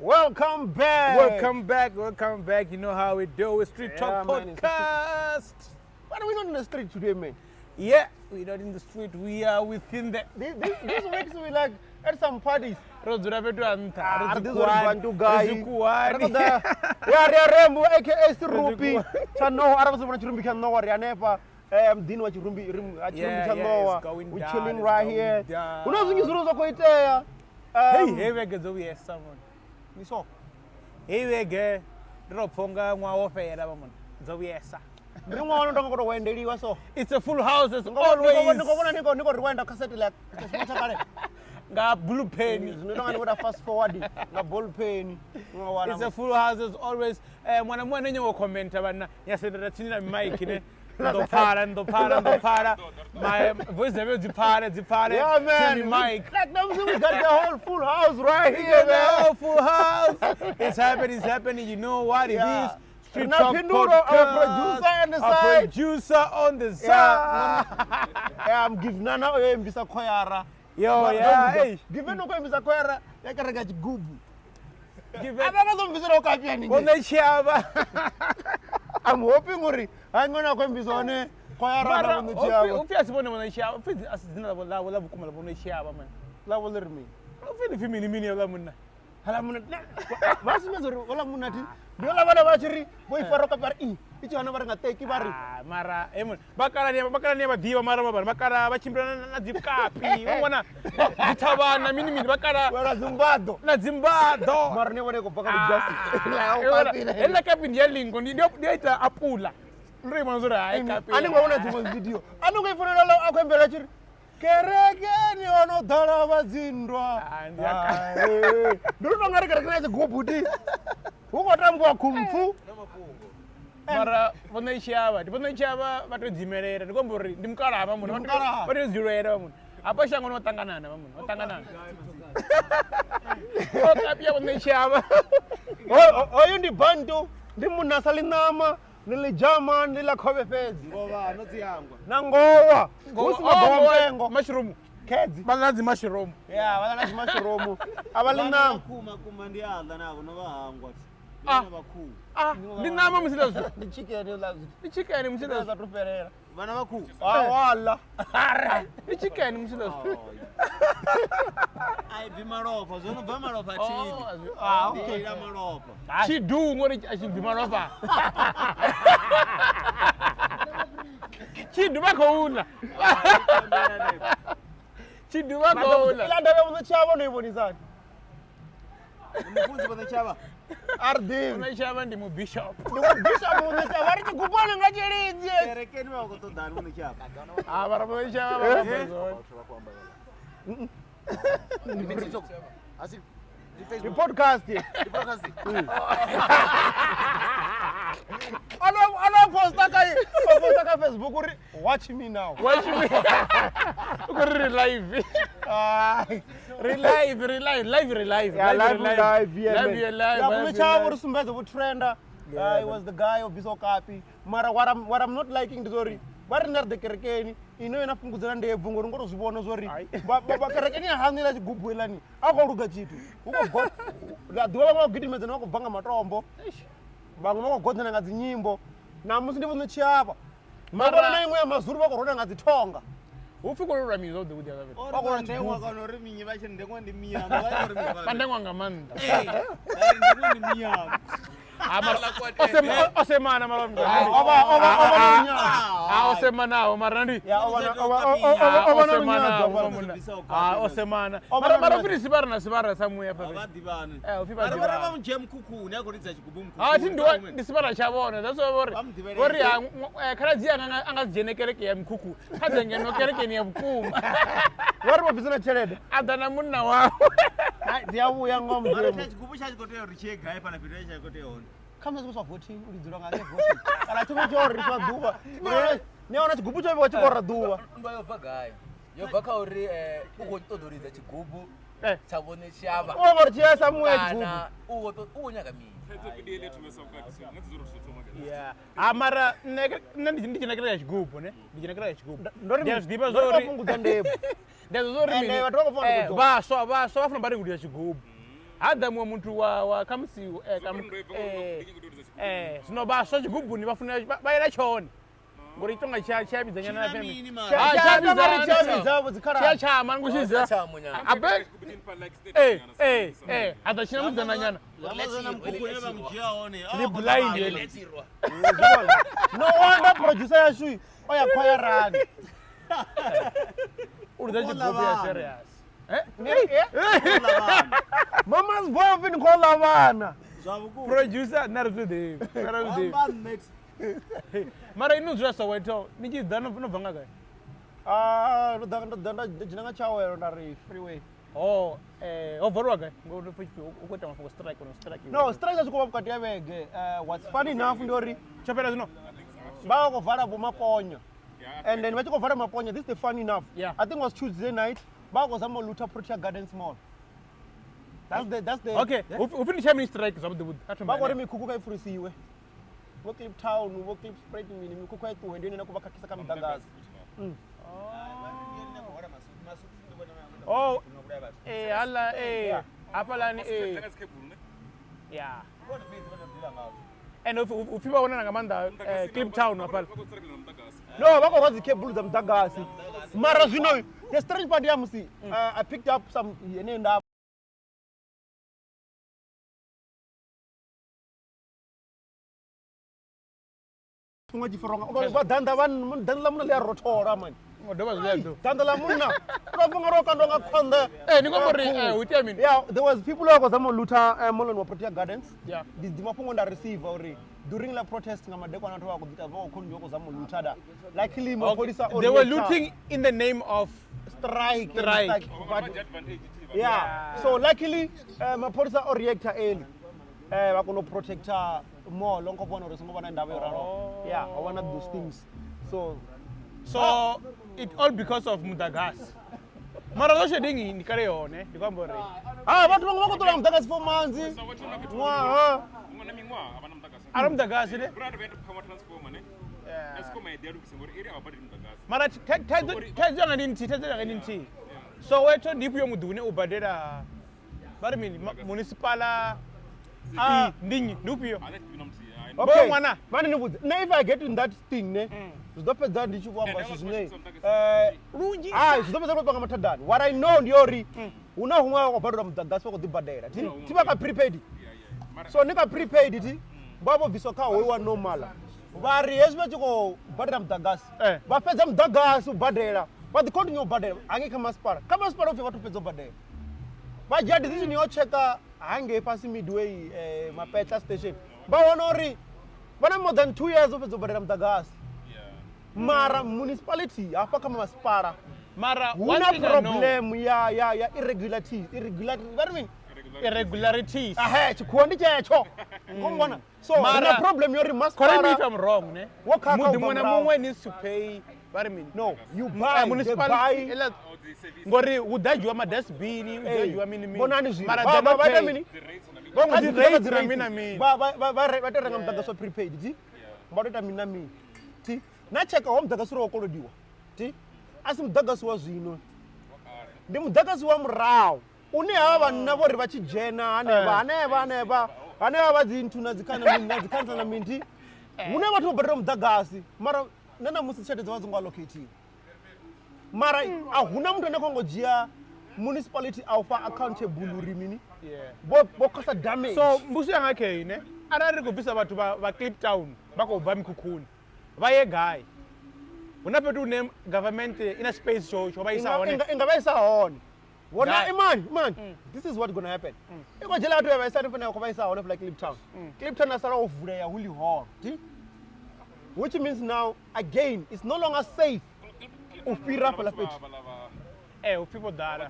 Welcome back. Welcome back, welcome back. You know how we do it. Street Yeah, Talk man, it's the Podcast. Why are we not in the street today, man? Yeah, we're not in the street. We are within the. This week we like at some parties. Ro dzula fhethu ha nṱha, Ah, ri ri dzi ḓi zwa uri khuwani, bantu gai. ri dzi khuwani. Ri ṱoḓa- Ya ri a rembo aka Sirumbi Ri dzi tsha Nowa. Arali vha vhona tshirumbi tsha Nowa ri hanefha muḓini wa tshirumbi ha tshirumbi Yeah, tsha yeah, Nowa. it's going We down, chilling it's right going here. down. Hu na zwinzhi zwine zwa khou itea. Hey, hei vhege dzo vhuyesa mona. Ni so. Hei vhege ndo tou pfha unga ṅwaha wo fhela vha mona. Dzo vhuyesa. Ndi ri ṅwaha no tonga khou tou wendeliwa so. It's a full house as Ndi khou vhona always. ni khou rewind cassette like tshifhinga tsha kale. Nga blue pen. Zwino tonga ni khou ita fast forward nga ball pen. Nga wana. It's a full house as always. Eh, mwana muṅwe ane nyago commenta vhanna ya sendela tsini na mic ne. Ndo pfala, ndo pfala, ndo pfala. My voice dza dzi pfale, dzi pfale. Yeah, man. Tsini mic. Like now we got the whole full house right here, man. The full house. It's happening, it's happening. You know what it Yeah. is. Street Rina Talk Phindulo, our Podcast. producer on the Our side. producer on the Yeah. side. Yeah, I'm giving Nana oyo imbisa khoyara. Yo, yeah, hey. Given uko imbisa khoyara ya kereke ya tshigubu. Give it. A vha nga ḓo mbisela u kapi haningei. Vho Ṋetshiavha. I'm hoping uri ha ngona khou imbisa hone khoyara na Mara vho upfi Ṋetshiavha. upfi a si vhone Vho Ṋetshiavha. Upfi a si dzina ḽavho ḽavho ḽa vhukuma ḽa Vho Ṋetshiavha man. Ḽavho ḽi ri mini? Upfi ndi pfi mini mini houḽa munna. Hala munna vha sumbedza uri ola munna thi ndi ola vhana vha tshi ri vho i fara kapi vha ri i i tshi hana vha ri nga teki vha ri Ah, mara hey mun vhakalani vhakalani vha ḓivha mara vha vhakala vha tshimbila na dzikapi vha wana dzithavhana mini mini vhakala wela dzimbaḓo. na dzimbaḓo. Mara ni vhone i khou bva kha vhudzhasi. Heiḽa kapi ndi ya lingo ndi ndi ita apula. Ndo i vhona zwa uri hai kapi. A ni ngo vhona dziṅwe video a ni ngo i founela ḽa a khou imbela a tshi ri kerekeni ho no ḓala vha dzinndwa. Ah, ndi ya ka- Ndi lu tonga ri kerekeni ya tshigubu ti hu khou tambiwa khumpfu. Mara Vho Ṋetshiavha ndi Vho Ṋetshiavha vha tou dzimelela ndi khou amba uri ndi mukalaha vha muna Ndi mukalaha. vha tou dzulwela vha muna. Hafha shangoni vho ṱanganana vha muna vho ṱanganana. O kapi ya Vho Ṋetshiavha. Hoyu ndi bantu ndi munna sa ḽi ṋama ndi ḽi dzhama ndi ḽa khovhe fhedzi Ngovha no dzi hangwa. na ngowa hu si magowa mtengo Mushroom. khedzi Vha ḽa dzi mushroom. ya vha ḽa na dzi mashiromu a vha ḽi Vhana ṋama vha kuma kuma ndi a ḽa navho no vha hangwa. Ah. Vhana vha khuhu. Ah, ndi ṋama musi ḽa zwithu. ndi chicken ḽa zwithu Ndi chicken musi ḽa zwa to fhelela Vhana vha khuhu. wa wa ḽa Ndi chicken musi ḽa zwithu. A i bvi malofha, zwo no bva malofha Oh, thiḓi. Ah, Ndi okay. ila malofha. Tshidu ngori a tshi bvi malofha. Tshidu vha khou ḽa. Tshidu vha khou ḽa. ila ndavha vhuṋe tshavho no i vhonisani Ndi mufunzi vho Ṋetshiavha. a ri ḓivhi Ṋetshiavha ndi mubishop. ndi vho bishop vhuṋe tshavho a ri tshigubwane nga tshilidzi Kerekeni vha khou ṱoḓani vho Ṋetshiavha. Ah, mara Vho Ṋetshiavha vha khou amba zwone. ndi podcast ano posta kha o posta kha Facebook uri watch me now Watch me. U khou ri ri live. Ai. Ri live, ri live, live ri live. Yeah, Live, live, ri live, yeah, Live, man. yeah, live. Yeah, live, vhuṋe tshavho live. ri sumbedza vho trenda. He was the guy o bvisaho kapi mara what I'm not liking ndi zwa uri vha ri nṋe ri ḓe kerekeni ine yone fhungudzela ndebvu ngori ngo to zwi vhona zwa uri Ai. vha kerekeni ya haṋu iḽa tshigubu iḽani a khou luga tshithu hu khou ḽa ḓuvha vhaṅwe vha khou gidimedzana vha khou bva nga matombo vhaṅwe vha khou goḓana nga dzi nyimbo namusi ndi vhuṋe tshiavha mara na iṅwe ya mazulu vha khou rwela nga dzi thonga Hu pfi khou lwelwa mini zwavhuḓi vhuḓi hafha fhethu? Ori Vha khou vha lwa ndengwa tshigubu. kana uri minyi vha tshi ri ndengwa ndi miyano. Vha tshi uri mini vha Vha ri- ndengwa nga maanḓa. Eh, vha ri ndengwa ndi miyano. Ah, mara o semana mara O vha na lunyadzo. Ah, o semanaho mara ndi Ya, o vha na- o vha- Ah, o vha na o lunyadzo, semana, o vha na- o munna. Bvisaho Ah, kapi o semana. O vha Mara na mara lunyadzo. upfi ndi sivara na sivara sa muya hafha A vha fhethu. ḓivhani. Eh, upfi vha Mara vha ri ḓivhani. vha mu dzhia mukhukhuni a khou lidza tshigubu mukhukhuni. Ah, thi ndi ndi sivara tsha vhone. That's why vho ri Vha mu ḓivhelele. vho ri ha khaladzi anga a nga si dzhene kereke ya mikhukhu. Kha ḓe ngeno kerekeni ya vhukuma. Vha ri vha bvisa na tshelede A ḓa na munna wawe. Hai, dzi a vhuya ngomu Mara mudzimu. tsha tshigubu tsha tshi khou tea uri tshi ye gai fhaḽa fhethu he tsha khou tea hone. Kha musi zwa voting u lidzelwa nga ngei voting kana tshiṅwe tsho ri swa ḓuvha ni a wana tshigubu tsho vhewa tshi khou ra ḓuvha Nndwa yo bva gai? Yo bva kha uri u khou ṱoḓa u lidza tshigubu Eh. tsha Vho Ṋetshiavha u vha ri tshi ya sa muya tshigubu kana u khou nyaga mini? Yeah. Ah, mara nṋe nṋe ndi dzhena kereke ya tshigubu ne. Ndi dzhena kereke ya tshigubu. Ndo ri Ndi a zwi ḓivha ndo ri zwa vha uri fhungudza ndebvu Ndi a zwi ḓivha zwa uri Ende mini. vhathu vha khou fanela u ḓo. Vhaswa vhaswa vha funa badi u lidza tshigubu. Ha ḓa muṅwe muthu wa khamusi zwino vhaswa tshigubuni vha funa vha yela tshone ngori itonga tshi a vhidzanyana Tshina mini mara? Ah, Tshi a tshi a vhidza vho tshi a dzikhaladi. tshama ngushiza Tshamu nyana. abe ha ḓa tshina mudzana nyana Amazon mukhukhuni vha mu dzhia hone. Ndi blind yone. No wonder producer yashu o ya khwayarani. U lidza tshigubu ya serious. Mama's boy upfi ni khou ḽa vhana. Zwa vhukuma. Producer nṋe a ri zwi ḓivhi, nṋe a ri zwi ḓivhi. Amba nṋe. Mara ini no dzula Soweto ni tshi ḓa no bva nga gai? Ah, ndo ḓa ndo ḓa nda dzhena nga Tshiawelo nda ri freeway. Ho ho valiwa gai? Ngori u khou ita mafhungo strike no strike. No, strike a tshi khou vha vhukati ha vhege. What's funny enough ndi uri Tsho fhela zwino. vha vha khou vala vho Maponya. And then vha tshi khou vala Maponya, this is the funny enough. Yeah. I think it was Tuesday night. Vha khou zama u loota Protea Gardens Mall. That's the Okay, upfi ndi tsha mini strike zwavhuḓi vhuḓi? A thoma Vha khou ri henefho. mikhukhu kha i fulisiwe. Vho Kliptown, vho Klipspruit mini mikhukhu a i ṱuwe ndi yone ine ya khou vha khakhisa kha muḓagasi. Oh, hala hafhaḽani yeah. And upfi vha wanala nga maanḓa Kliptown hafhaḽa. No, vha khou rwa dzi cable dza muḓagasi. Mara zwino the strange part ya musi I picked up some yeneyo nda tshifhinga tshi fariwa nga vha danḓa vha danḓa ḽa munna ḽi a rothola mani. Ngo dovha zwi a ḓo. Danḓa ḽa munna u tou pfa nga ro kandwa nga khonḓa. Ni khou amba uri hu itea mini? Yeah, there was people who khou zama u loota moḽoni wa Protea Gardens. Yeah. Ndi dzi mafhungo nda receive uri during la protest nga madekwana vhathu vha khou ḓi vha khou khou khou zama u loota da. Luckily mapholisa o They were reacta. looting in the name of Strike and Strike. But yeah. So luckily mapholisa o reacta early. Vha kona u protecta mall ngo vhona uri songo vha na ndavha yo raloho. Yeah, wa vha na those things. So So it all because of muḓagasi. Mara load shedding ndi kale yone, ndi khou amba uri ah vhathu vhaṅwe vha khou ṱola muḓagasi for months. Ṅwaha. Arali muḓagasi ne. Mara thaidzo yanga ndi nthihi, thaidzo yanga ndi nthihi. Soweto ndi ifhio muḓi une u badela vha ri mini municipal ndi nnyi ndi ufhio? Okay. Ṅwana. Mani ni vhudze. Nṋe if I get in that thing ne, zwi ḓo fhedza ndi tshi vho amba zwithu zwine Lunzhi. ah zwi ḓo fhedza ndo panga mathadani. What I know ndi uri hu na huṅwe vha khou badela muḓagasi vha khou ḓi badela. Thi vha kha prepaid. So ni kha prepaid thi vha vho bviswa kha hoyu wa normal. Vha ri hezwi vha tshi khou badela muḓagasi vha fhedza muḓagasi u badela vha ḓi continue u badela hangei kha masipala. Kha masipala upfhi vhathu fhedza u badela. Vha dzhia decision yo tsheka hangei fhasi Midway Mapetla station. Vha wana uri vha na more than 2 years u fhedza u badela muḓagasi. Mara municipality hafha kha masipala Mara hu one na thing I know, problem ya irregularities, irregularities vha ri mini? Irregularities. Ahe, tshikhuwa ndi tshetsho. Ngomona. So Mara- ri na problem yo ri Correct me if masipala I'm wrong, ne? Wo khakha Muḓi u bva muṅwe na murahu. muṅwe needs to pay vha ri mini? No, you buy, they Municipality buy. Ngori hu ḓa dzhiwa ma dustbin, hu ḓa dzhiwa mini mini. Vhonani zwino. Mara Vha they're not vha ita paying. mini? Vhaṅwe Kha dzi dzi rates dzi na mini na mini. Vha vha vha vha tea u renga muḓagasi wa prepaid, thi? Vha tou ita mini na mini. Thi? Na tsheka ho muḓagasi uri wo kolodiwa. Thi? A si muḓagasi wa zwino. Ndi muḓagasi wa murahu. Une havha vhanna vho ri vha tshi dzhena hanevha hanevha hanevha hanevha vha dzi nthu na dzi khana mini na dzi khansa na mini thi. Hune vhathu vho badela muḓagasi mara na ṋamusi tshelede dza vha dzi ngo allocatiwa. Mara a huna muthu ane khou ngo dzhia municipality a u fha accountable uri mini vho causa damage. So mbuso yanga kei ne arali ri khou bvisa vhathu vha Kliptown vha khou bva mikhukhuni vha ye gai? Hu na fhethu hune government ina space tsho vha isa hone. Inga vha isa hone. Vhona Gai? imani imani this is what gonna happen. I khou dzhiela vhathu vha vha isa hanefho khou vha isa hone fula Kliptown. Kliptown a sala o vulea hu ḽihoro thi, which means now again it's no longer safe u fhira hafhaḽa fhethu. U pfhi vho ḓala.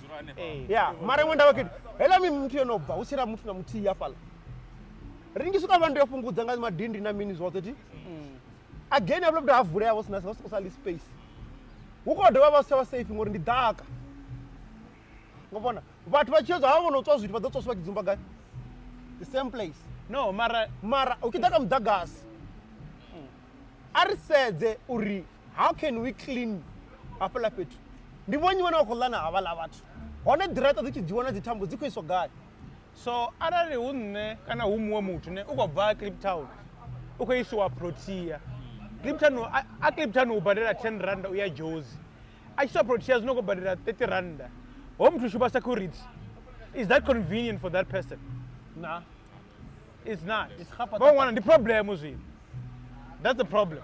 Yeah, mara iṅwe ndavha khethu heiḽa mi muthu yo no bva hu tshila muthu na muthihi hafhaḽa. Ri ngi swika vha yo fhungudza nga madindi na mini zwoṱhe thi. Again hafhaḽa fhethu ha vulea vho sina ho sali space. Hu khou dovha vha si tsha vha safe ngori ndi ḓaka. Ngo vhona vhathu vha tshi yo havha vho no tswa zwithu vha ḓo tswa vha tshi dzumba gai? The same place. No, mara Mara u tshi ḓa kha muḓagasi a ri sedze uri how can we clean hafhaḽa fhethu. Ndi vhonnyi vhane vha khou ḽa na havhaḽa vhathu. Hone ḓirata dzi tshi dzhiwa na dzi thambo dzi khou iswa gai? So arali hu nṋe kana hu muṅwe muthu ne u khou bva Kliptown u khou isiwa Protea. Kliptown a Kliptown u badela 10 rand u ya Jozi. A tshi iswa Protea zwino khou badela 30 rand. Ho muthu shuma security. Is that convenient for that person? Na. It's not. It's gapa- Vho ṅwana ndi problem zwino. That's the problem.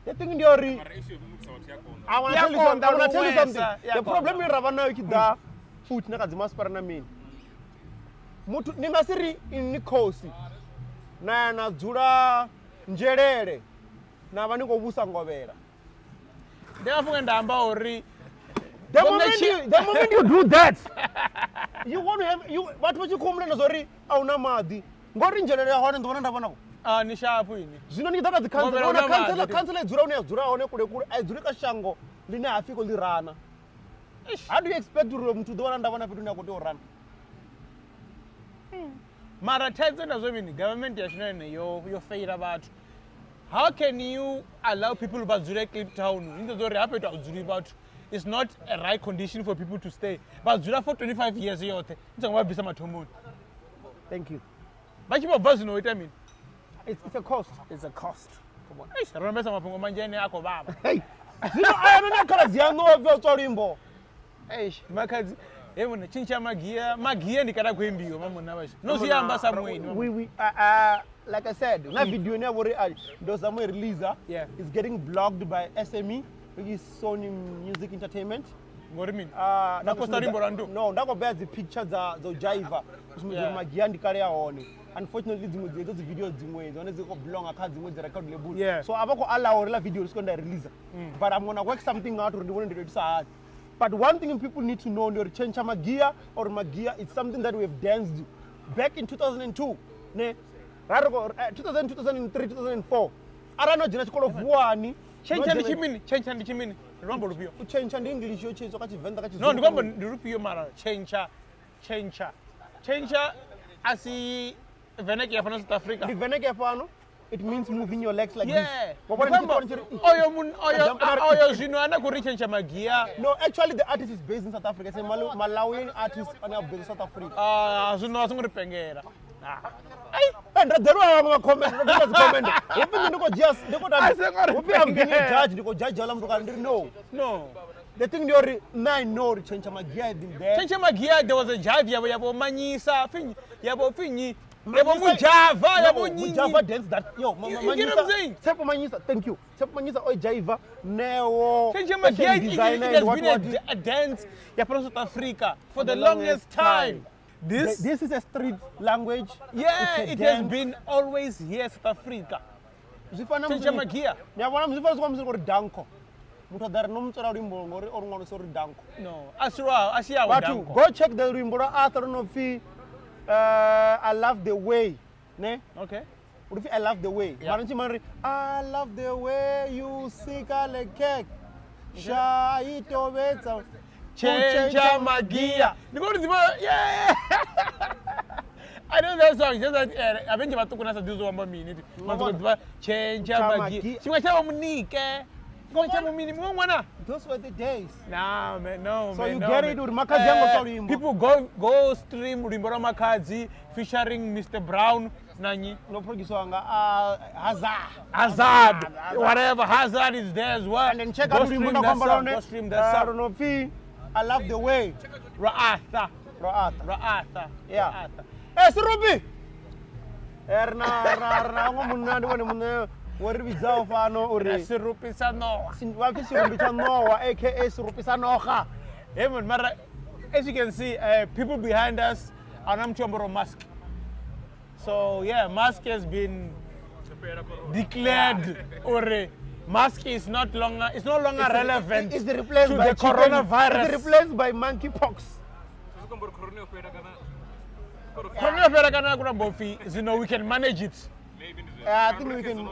The thing ndi uri Mara issue ya muvhuso vhathu ya konḓa. I wanna Ya tell you something. konḓa I wanna tell you luwesa, something. ya The konḓa. problem ine ra vha nayo i tshi ḓa futhi na kha dzi masipala na mini. Muthu ni nga si ri ni khosi na ya na dzula nzhelele na vha ni khou vhusa ngovhela. Ndi nga funge nda amba uri The Vho moment Ṋetshi- you, the moment you do that, you want to have you vhathu vha tshi khou humbula na zwa uri a huna maḓi ngori nzhelele ya hone ndi vhona nda vhona vho. ah ni shapu ini. Zwino ni tshi ḓa kha dzi Ngovhela khantsela huna khantsela maḓi. khantsela i dzula hune ya dzula hone kule kule a i dzuli kha shango ḽine ha pfhi khou ḽi rana. How do you expect uri muthu u ḓo wana nda vhona fhethu hune a khou tea u rana? Mara thaidzo na zwo mini government yashu na yone yo feila vhathu. How can you allow people vha dzule Kliptown? Ni ṱoḓa uri hafha fhethu a hu dzuli vhathu. It's not a right condition for people to stay. Vha dzula for 25 years yoṱhe. Ni songo vha bvisa mathomoni. Thank you. Vha tshi vho bva zwino u ita mini? It's a cost. It's a cost. Come on. Eish, ro ambesa mafhungo manzhi ane a khou vhavha. Hey. Zwino aya noni a khaladzi yaṋu o bva u tswa luimbo. Eish, makhadzi. Hey muna tshintsha magia, magia ndi kale a khou imbiwa mamuna vhashu. No zwi amba sa mueni. We like I said, na video ine ya vha uri ndo zama u i release. Yeah. It's getting blocked by SME, which is Sony Music Entertainment. Ngori mini? Ah, Na posta luimbo lwa ndu? No, nda khou vhea dzi picture dza dzo jaiva u sumbedza uri Yeah. magia ndi kale ya hone. Unfortunately dziṅwe dzi hedzo dzi video dziṅwe dzone dzi khou belonga kha dziṅwe dzi record label. Yeah. So a vha khou allow uri ḽa video ri swike nda i release. But I'm gonna work something out uri ndi vhone ndi tou itisa hani. But one thing people need to know ndi uri tshentsha magia or magia it's something that we have danced back in 2002. Ne? Ra ri khou- 2000, 2003, 2004. Arali no dzhena tshikolo vuwani. Tshentsha no ndi dzhena- tshimini? Tshentsha ndi tshimini? Ndi luambo lufhio? U tshentsha ndi English yo tshetswa kha Tshivenḓa kha Tshizulu. No, ndi khou amba ndi lufhio mara tshentsha, tshentsha. Tshentsha a si veneke ya fhano South Africa. Ndi veneke fhano. It means moving your legs like Yeah. this. Wa vhona Ndi khou ndi tshi amba kona tshi ri, oyo mun oyo jump na ri- oyo zwino ane khou ri tshentsha magia. No, actually the artist is based in South Africa. It's a Malawian artist ane a based in South Africa. Ah, zwino a songo ri pengela. Eh, ndo ḓelwa vhaṅwe vha comment, ndo ḓelwa dzi comment. Hupfi nṋe ndi khou dzhia ndi khou A songo ri tou hupfi I'm being a pengela. judge, ndi khou judge houḽa muthu kana ndi ri no. No. The thing ndi uri nṋe I know uri tshentsha magia has been there. Tshentsha magia there was a jive yavho yavho manyisa pfi yavho pfi nnyi yavho Manyisa- mujava yavho No, nnyi. Mujava dance that yo You get what I'm saying? Tshepo Manyisa, thank you. Tshepo Manyisa o jaiva Neo. Tshentsha magia fashion it designer has and what been what. a dance ya fhano South Africa for the longest time. This This is a street language. yeah, It's a it has dance. been always here South Africa. Zwi fana Tshentsha musi- magia. Ni a vhona musi zwi fana musi uri danko. Muthu a ḓa ri no mu tswela luimbo ngori o ri ṅwalisa uri danko. No, asiwa asiyawo Vhathu danko. go check the luimbo lwa Arthur lu no pfi I love the way, ne? Okay. Lu pfi I love the way. Yeah. Mara ntshi ri I love the way you sika le cake. Sha itovhetsa. Tshentsha magia. Ndi khou ri ḓivha yeah. I know that song just that avhenji vhaṱuku na sa ḓivhi zwo amba mini thi. Mara ḓivha tshentsha Tsha magia. magia. Tshiṅwe tsha vho munike. Tshiṅwe tsha vho mini muṅwe ṅwana. Those were the days. Nah, man, no, So man, you no, get man. it, uri Makhadzi a ngo tswa luimbo. People go stream luimbo lwa Makhadzi featuring Mr Brown na nnyi. No producer nga Hazard. Hazard, whatever Hazard is there as well. And then check Go out luimbo stream nda that khou amba song, lwone. Go stream that song. Lu no pfi I love the way Lwa Arthur, lwa Arthur. lwa Arthur. Yeah. lwa Arthur. Eh Sirupi. Eh ri na vhaṅwe munna ndi vhone muṋe wo ri vhidzaho fhano uri Sirupi sa nowa. Vha pfi Sirupi tsha ṋowa aka Sirupi sa noga. Hey man, mara as you can see, people behind us are not muthu mask. So yeah, mask has been declared or mask is not longer it's no longer relevant It's replaced to by the chicken- coronavirus. It's replaced by monkeypox. Zwi khou amba uri corona yo fhela kana Corona fhela kana kuna mbofi, you know we can manage it. maybe ndi zwezwo. Yeah, I think we can-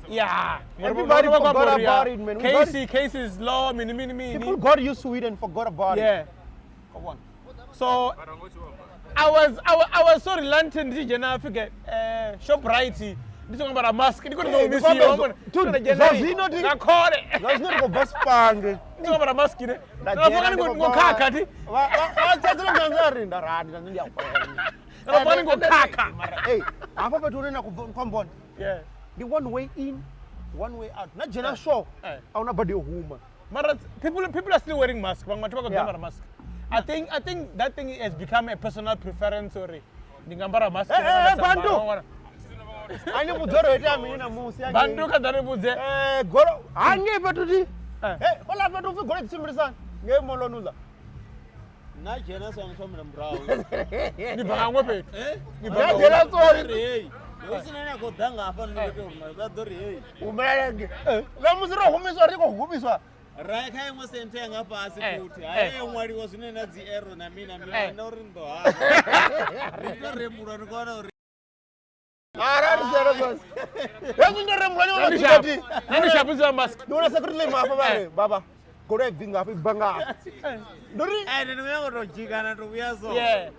Yeah. Everybody forgot about it, man. We got Casey, case is low, mini mini mini. People got used to it and forgot about it. Yeah. Come on. So Mara ngo tshi amba. I was so reluctant ndi dzhena Africa Shoprite ndi songo ambara mask ndi khou Eh, tou misiwa ndi khou amba- Dude, zwa zwino nga khole Zwa zwino ri khou bva Spange. ndi songo ambara mask ne Nda Ra dzhena pfaka ni ndi ngo- khou ngo bva- khakha thi? Vha tsedzela nda ri nda rani nda ndi a kwenya. Ra pfaka ni ngo khakha. Mara hey, hafha fhethu hune na khou bva- khou ambona Yeah. ndi one way in, one way out. Na dzhena so, Eh. a huna badi yo huma. Mara people are still wearing masks. Vhaṅwe vhathu vha khou ḓi Yeah. ambara mask. I think that thing has become a personal preference uri ndi nga ambara mask. Eh, eh, kana eh, nda sa ambara. Bantu! Wana- A ni vhudza uri ho itea mini ṋamusi hangei. Bantu kha ḓa ni vhudze. Eh, golo hangei fhethu thi. Eh. Hey, hola fhethu upfi goloi dzi tshimbilisana ngei moḽoni uḽa. Na dzhena so thomela murahu. Ni bva nga huṅwe fhethu. Ni bva Na nga dzhena huṅwe. sori. Ri hey. Hu sina ane a khou ḓa nga hafha nṋe ndo tou ruma vha ḓo ri hey. Humela ngei. Ṋamusi ro humiswa ri khou humiswa. Ra ya kha iṅwe senthe ya nga fhasi Eh, futhi. eh. Hai yo ṅwaliwa zwine na dzi error na mini na mini Eh. na uri ni ḓo hana. Ri tou remulwa ni kona uri Arali sele fhasi. Hezwi ndo remulwa ni Nṋe vhona ndi sharp. tiketi. Nṋe ndi sharp dza mask. Ndi vhona security ḽe hafha vha ri baba goloi a i bvi ngafha i bva ngafha. Ndo ri ende ndi vhuya ngo tou dzhikana to vhuya so. Yeah.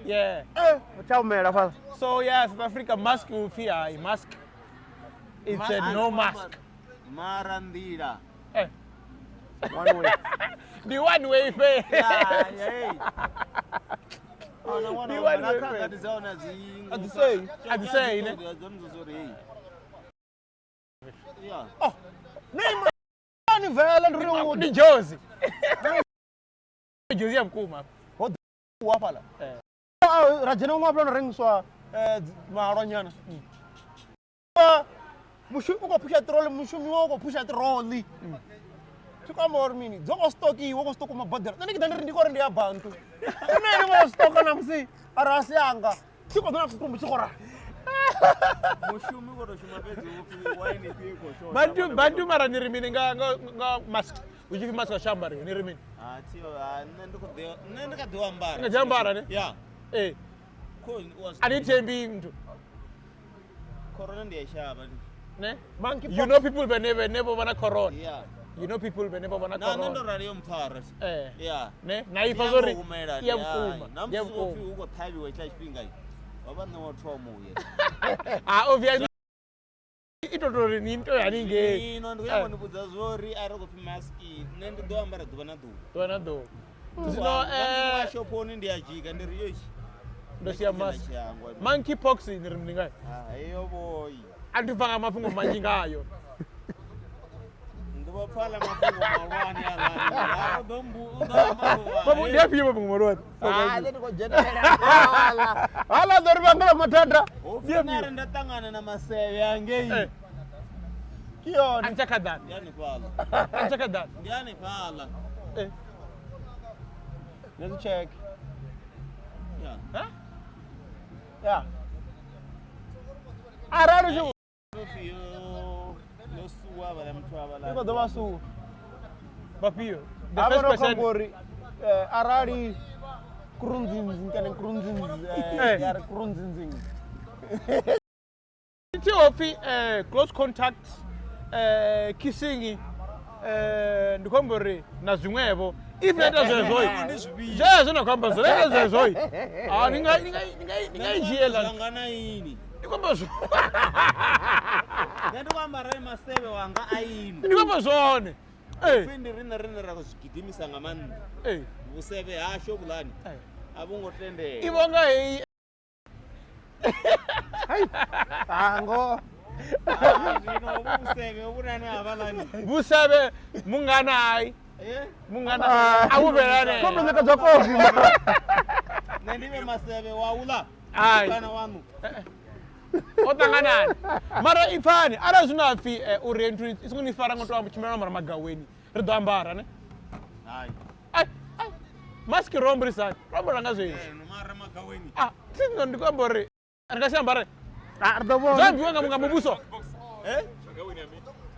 Yeah. eh tsha humela fhaḽa. So yeah, South Africa mask upfi hai mask. It's a no mask. Mara nḓila. Eh. One way. Ndi one way fhe. Ya, hey. Ona ṅwana Ndi wa one na way khakhathi fhedzi. dza hone a dzi A dzi sei. A dzi sei, ne? Dzone dzo uri hey. Yeah. Nei ni vele ndi ri Ndi jozi. Jozi ya vhukuma. wa fhaḽa. Eh. Ah, ra dzhena huṅwe hafhaḽa no rengiswa mahalwa nyana. Mushumi u khou phusha ṱiroli mushumi wawe u khou phusha ṱiroli. Thi khou amba uri mini dzo khou stokiwa khou stokiwa maboḓelo. Nṋe ndi ḓa ndi ri ndi khou ri ndi ya bantu. Nṋe ndi khou stoka ṋamusi ara a si anga. Thi khou ḓo na tshitumbu tshi khou ra. Mushumi u khou tou shuma fhedzi u pfi waini ifhio i khou shotha. Bantu bantu mara ni ri mini nga mask. Hu tshi pfi mask a tshi ambariwa ni ri mini? Ha thi ha nṋe ndi khou ḓi nṋe ndi kha ḓi u ambara. Nga ḓi ambara, ne? Yeah. Eh, Kho u a zwi a ni thembi muthu. Corona ndi a i shavha. Ne? Monkey You know people vhene vhene vho vha na corona. Yeah. You know people vhene vho vha na Na nṋe ndo corona. rali yo mpfara. Eh. Yeah. Ne? Na ipfa zwori humela ya vhukuma. Na Ya musi wo pfi vhukuma. hu khou ṱhavhiwa hetshiḽa tshifhinga wa vha nṋe wa thoma uya. Ah, obviously i to tori ni nto haningei. Zwino ndi khou nyanga u ni vhudza zwori a ri khou pfi maski nṋe ndi ḓo ambara ḓuvha na ḓuvha. Ḓuvha na ḓuvha. Zwino Zwino shophoni ndi a dzhika ndi ri yoshi. ndo sia mask. Tshiyangwa. Monkeypox ni ri mini ngayo? Ah, heyo boy. A thi pfa nga mafhungo manzhi ngayo. Ndi vho pfala mafhungo mahulwane aḽa. U ḓo mbu u ḓo amba Mafhungo ndi afhio mafhungo mahulwane? Ah, nṋe ndi khou dzhenelela. Haḽa. Haḽa ḓo ri vhangela mathada. Upfi nda ṱangana na masevhe angei. Eh, Ke yone. a ni tsha khaḓana. Ndi hanefhaḽa. A ni tsha khaḓana. Ndi hanefhaḽa. Eh. Let's check. Yeah. Ha? Yeah. Arali u tshi Upfi yo yo suwa havhaḽa muthu havhaḽa. i khou ḓo vha suwa. Vhafhio? The Hafha first ndo person. khombo uri arali kurunzinzi kana kurunzinzi Eh. ya ri kurunzinzi Thi ho pfi close contact kissing ndi khou amba uri na zwiṅwevho if na ita zwezwo zwezwo na khou amba zwone na ita zwezwo ah ni nga i dzhiela Zwanga na ini. ndi khou amba zwone Nṋe ndi khou amba arali masevhe wanga a inwi. ndi khou amba zwone eh Pfi ndi riṋe rine ra khou zwi gidimisa nga maanḓa. eh Vhusevhe hashu vhuḽani eh. a vhu ngo i tendelwa. vhonga heyi hango Ah, Zwino hovhu vhusevhe vhunani havhaḽani. vhusevhe mungana hai Eh? mungana a vhu fhelane khombo ṋekedzwa kofi mara. Nṋe ndi vhe masevhe wa uḽa Hai. kana waṋu. o ṱanganani mara ipfani arali zwino hapfi uri nthu i songo ni fara ngo to amba tshimbila no ambara magaweni ri ḓo ambara ne Hai. Ai, ai, maski ro amburisani ro ambara nga zwezwi Eh, no mara magaweni. Ah, thi ndi khou amba uri ri nga si ambare Ah, ri ḓo zwo vhona ambiwa nga muvhuso Eh?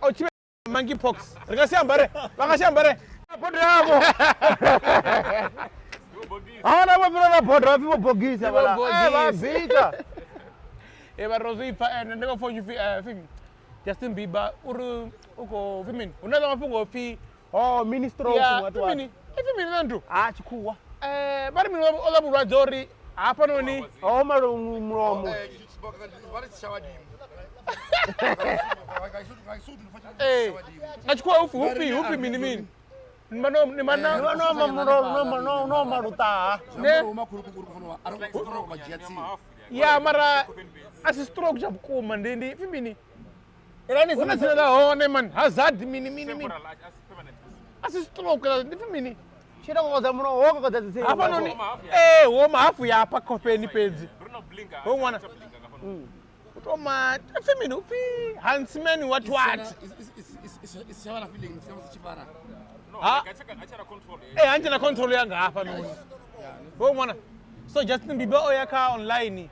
o tshivhe monkeypox ri nga si ambare vha nga si ambare bodo yavho haona vho fhira na bodo vha pfi vho bogisa Vho vhaḽa. Eh, vha bogisa. bika e vha ro zwi pfa ende ndi khou pfa upfi pfi Justin Bieber uri u khou pfi mini hu na ḽa mafhungo pfi oh mini stroke ya what pfi what mini i pfi mini na nthu ah tshikhuwa vha ri mini oḽa vhulwadze uri hafhanoni oh malo mulomo nga tshikhuwa upfi hupfi hupfi mini mini Ni vha no ni vha na Ni vha no amba no no no maluṱaha. Ne? makhulukuku uri fanela a ri fanela u vha dzhia tsini. Ya mara a si stroke tsha vhukuma ndi ndi pfi mini? Ilani Hu na dzina ḽa hone man hazard mini mini mini. A si stroke ndi pfi mini? Tshi ita kokodza mulomo wo kokodza dzi tsinga. Hafhanoni eh wo ma hafu ya hafha khofheni fhedzi. Ho ṅwana. U to ma pfi mini u pfi Huntsman what what. Isi tsha vha na feeling tshi musi tshi fara. Ha? Eh hantshe na control yanga hafhanoni. Ho ṅwana. So Justin Bieber o ya kha online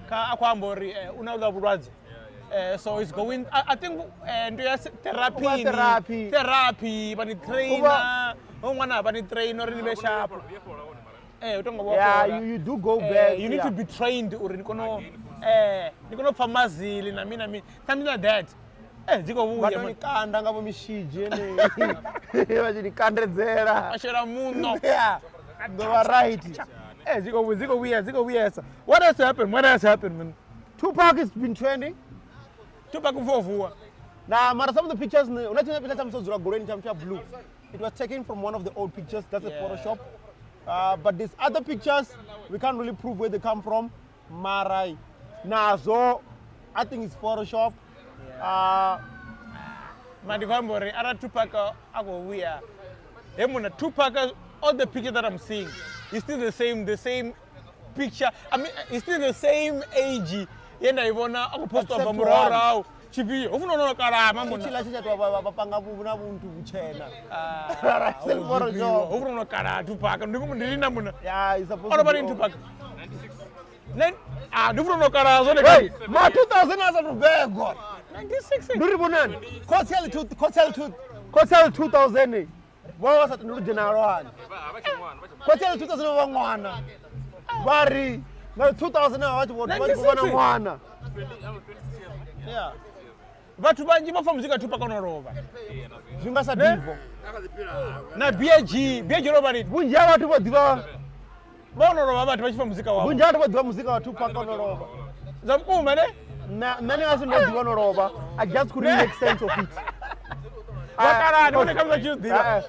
kha a khou amba uri u na vhuḽa vhulwadze. So it's going I think ndo ya therapy Uba therapy. Therapy vha ni trainer. Ho ṅwana vha ni trainer uri ni vhe sharp. Eh u tonga vho Yeah, fhola. you do go back. You need to be trained uri ni kono ni kono pfa mazili na mini na mini something like that. Dzi khou Vha vhuya to man. ni kanda nga vho mishizhi yeneyi. Vha tshi ni kandedzela. A shela muṋo. Yeah. Ndo vha right. Dzi khou dzi khou vhuya dzi khou vhuyesa. What else happened? What else happened man? Tupac has been trending. Tupac u pfa vuwa. Nah, mara some of the pictures, una tshiṅwe picture tsha musi o dzula goloini tsha muthu ya blue. It was taken from one of the old pictures. That's a Yeah. Photoshop. But these other pictures, we can't really prove where they come from. Mara, nazo, I think it's Photoshop. Ma ndi khou amba uri arali Tupac a khou vhuya he muna Tupac all the pictures that I'm seeing is still the same picture. I mean it's still the same age ye nda i vhona a khou postiwa bva Except murahu tshifhio ho funa no kalama muna. Tshila tshe tsha tou vha panga na vhuntu vhutshena. Still Photoshop. Ho funa no kala Tupac ndi ndi lina muna. Yeah, it's supposed Ono to vha be lini old. Tupac? 96. Ah, ndi funa no kala zwone Hey, ma 2000 a sa begwa. 96. Ndi ri vhonani. Cotel 2 Cotel 2 Cotel 2000. Vho vha sa tendeli u dzhena halwani. Cotel 2000 vha ṅwana. Vha ri nga 2000 vha tshi vho vha tshi vhona 96. ṅwana. Yeah. Vhathu vhanzhi vha pfa muzika Tupac ono lovha. Zwi nga sa divo. Na BG, BG lovha lini? Vhunzhi ha vhathu vho ḓivha Vha ono lovha vhathu vha tshi pfa muzika wavho. vhunzhi ha vhathu vho ḓivha muzika wa Tupac ono lovha. Zwa vhukuma ne? Nṋe nṋe ndi nga si ndo ḓivha ono lovha. I just couldn't make sense of it. Vha kalani vhone kha vha tshi zwi ḓivha.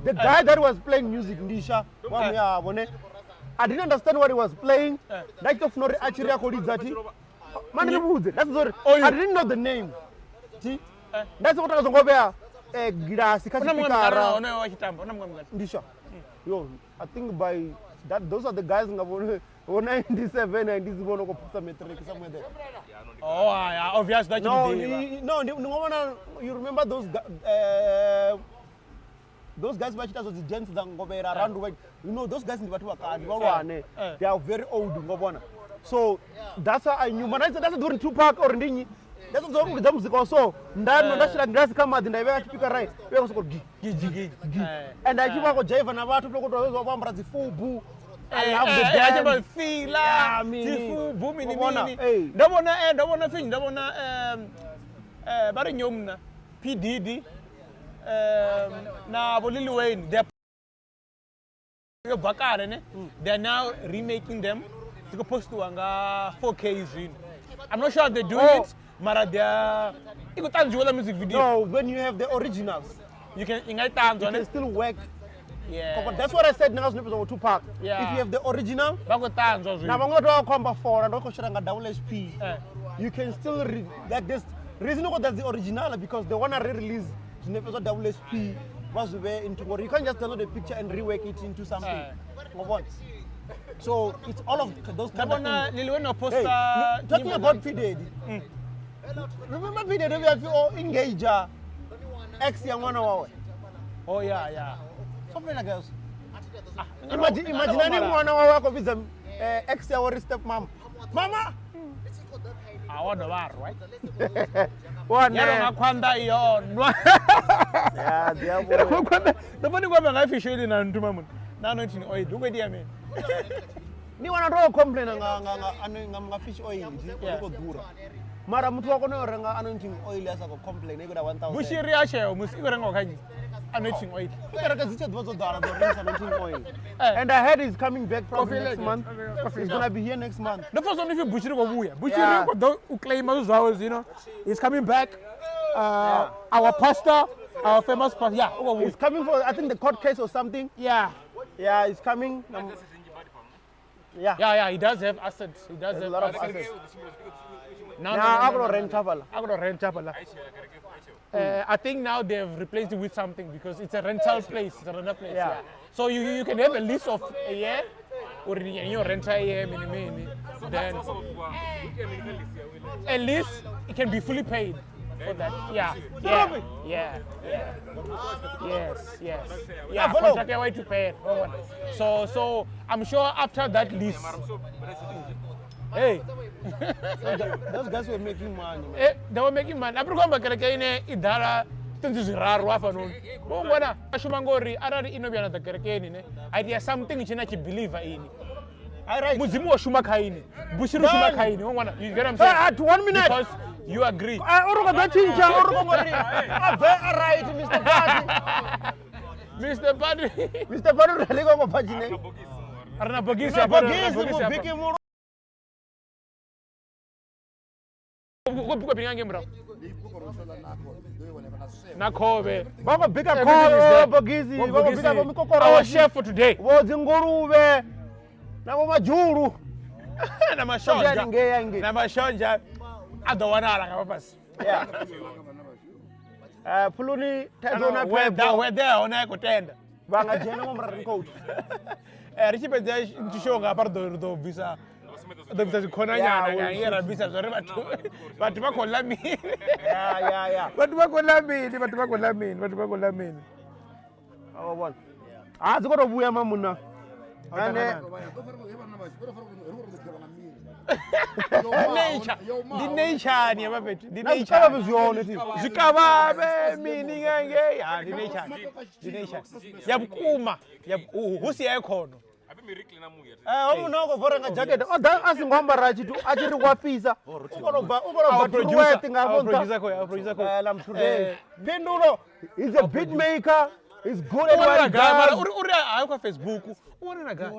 The guy that was playing music Ndisha wa muyavho ne I didn't understand what he was playing. Nda tshi tou funa uri a tshi ri a khou lidza thi mani ni vhudze nda sedza uri I didn't know the name. Thi nda sokou tou songo vhea gilasi kha Una muṅwe mukala tshipikara honoyo wa tshi tamba, una muṅwe mukala. Ndisha. Yo, I think by that those are the guys nga vho vho 97 96 vho no khou phusa matric somewhere there. Oh, yeah, obviously nda tshi No, ḓivha. no, ndi nga vhona you remember those those guys vha tshi ita zwo dzi dance dza ngovhela around you know those guys ndi vhathu vha kale vhahulwane. They are very old ngo vhona. So that's how I knew. Mara nda sa uri Tupac or ndi nnyi. Nda sa uri lidza muzika wa so nda nda shela glass kha maḓi nda i vhea tshipikara i vhea khou sokou gi Gigi gigi. And a tshi vha khou dzhaiva na vhathu to to vho ambara dzi fubu. I love the dance. Fila, Yeah, mini. dzifubu mini Wa vhona? mini. Hey. Ndo vhona ndo vhona pfi ndo vhona vha ri nnyi muna P Diddy na vho Lil Wayne they are yo bva kale ne they are now remaking them dzi khou postiwa nga 4K zwino. I'm not sure how they do it mara they are i khou ṱanzwiwa ḽa music video. No, when you have the originals, You can i nga i ṱanzwa you ne can still work. Yeah. But that's what I said nga zwinepe zwa Tupac. Yeah. If you have the original, vha khou ṱanzwa na zwino. vhaṅwe vhathu vha khou amba fola ndo khou shela nga double HP. Eh. You can still like this reason go that's the original because they wanna re-release zwinepe zwa double HP vha zwi vhee into ngori you can't just download a picture and rework it into something. Eh. Ngo vhona? So it's all of those Nda kind of vhona things. Lil Wayne o Hey, posta talking nyimbo about P Diddy. Remember P Diddy we have o engage ex ya ṅwana wawe. Oh yeah, yeah. Something like that. Imagine ani ṅwana wawe a khou vhidza ex yawe uri step mama. Mama. A wa dovha a rwa. Wa Ya longa ne. khwanḓa iyo nwa. Ya, dzi a Ya longa vhuya. khwanḓa. Ndo pfa ndi khou amba nga fish oil na nthu mamuna. Na anointing oil. Hu khou itea mini? Ni wana ndo complain nga nga nga nga nga fish oil ndi Yeah. khou ḓura. Mara muthu wa kona u renga anointing oil a sa khou complain i khou ita 1000. Bushiri a tsheo musi i khou rengiwa kha nnyi? Anointing oil. Kereke dzi tsha ḓivha dzo ḓala dzo rengisa anointing oil. Eh. And I heard he's coming back probably Coffee next lady. month. He's gonna be here next month. Ndo pfa zwone pfi Bushiri khou vhuya. Bushiri Yeah. u khou ḓo u claima zwithu zwawe zwino. He's coming back. Our pastor. Our famous pastor, yeah, u khou He's vhuya. coming for I think the court case or something. Yeah. Yeah, he's coming. Yeah. Yeah, he does have assets. He does There's a have lot of assets. assets. No, Nah, no, a no, khou no, tou no, renta fhaḽa. A khou tou renta fhaḽa. I think now they've replaced it with something because it's a rental place. It's a rental place. Yeah. Yeah. So you can have a lease of a year or you rent a year, mini mini. Then a lease, it can be fully paid for that. Yeah. Yeah. Yeah. Yeah. Yes. Yes. Yeah. follow. Contract way to pay it. So I'm sure after that lease. Hey. Those guys were making money, man. They were making money. Apri kuamba kereke ine idala tenzi zwiraru hafhanoni. Vho vhona a shuma ngori arali ino vhuya na ḓa kerekeni ne, a itea something tshine a tshi believer ini. All right. Mudzimu wo shuma kha ini. Bushiri shuma Done. kha ini. Wo ṅwana, you get what I'm Hey, saying? at 1 minute. Because you agree. O ri khou ḓo tshintsha, o ri khou ngori a bve a right Mr. Party. Mr. Party. Mr. Party ri ḽi khou bva tshine. Ri na bogisi Na hafha, ri na bogisi bogisi hafha. mubiki mulo. Ku bikwa mini nga ngei murahu? Na khovhe. Vha khou bika Everything is khovhe, there. bogisi, Vho vha khou bogisi. bika vho Our mikokoroshi, chef for today. vho dzinguluvhe na vho madzhulu. Na mashonzha. Ngei hangei. Na mashonzha a ḓo wanala nga fhasi. Yeah. Puluni thaidzo na Weather, phepho weather ya hone a i khou tenda. vha nga dzhena nga murahu raincoat. Ri tshi fhedza show nga hafha ri ḓo bvisa dzikhonanyana Yeah, nga ngei ra bvisa zwori vhathu vha khou ḽa mini. Yeah, yeah, yeah. Vhathu vha khou ḽa mini, vhathu vha khou ḽa mini, vhathu vha khou ḽa mini. Wa vhona. Ha dzi khou tou vhuya mamuna. Ane Nature. Ndi nature ni hafha fhethu. Ndi na nature. zwikavhavhe zwi hone thi. Zwikavhavhe mini nga ngei. Ha ndi nature. Ndi nature. Ya vhukuma, ya hu si ya khono. Ho munna u khou bva u renga jacket o ḓa a songo ambara tshithu a tshi ri wa fhisa. U khou tou bva u khou tou Our bva producer, Truworth nga our hafho nṱha. producer khoyu, our producer khoyu. Lam today. Phindulo is a beat maker. He's good at U what wanala he gai mara does. uri uri hayo kha Facebook. U wanala gai?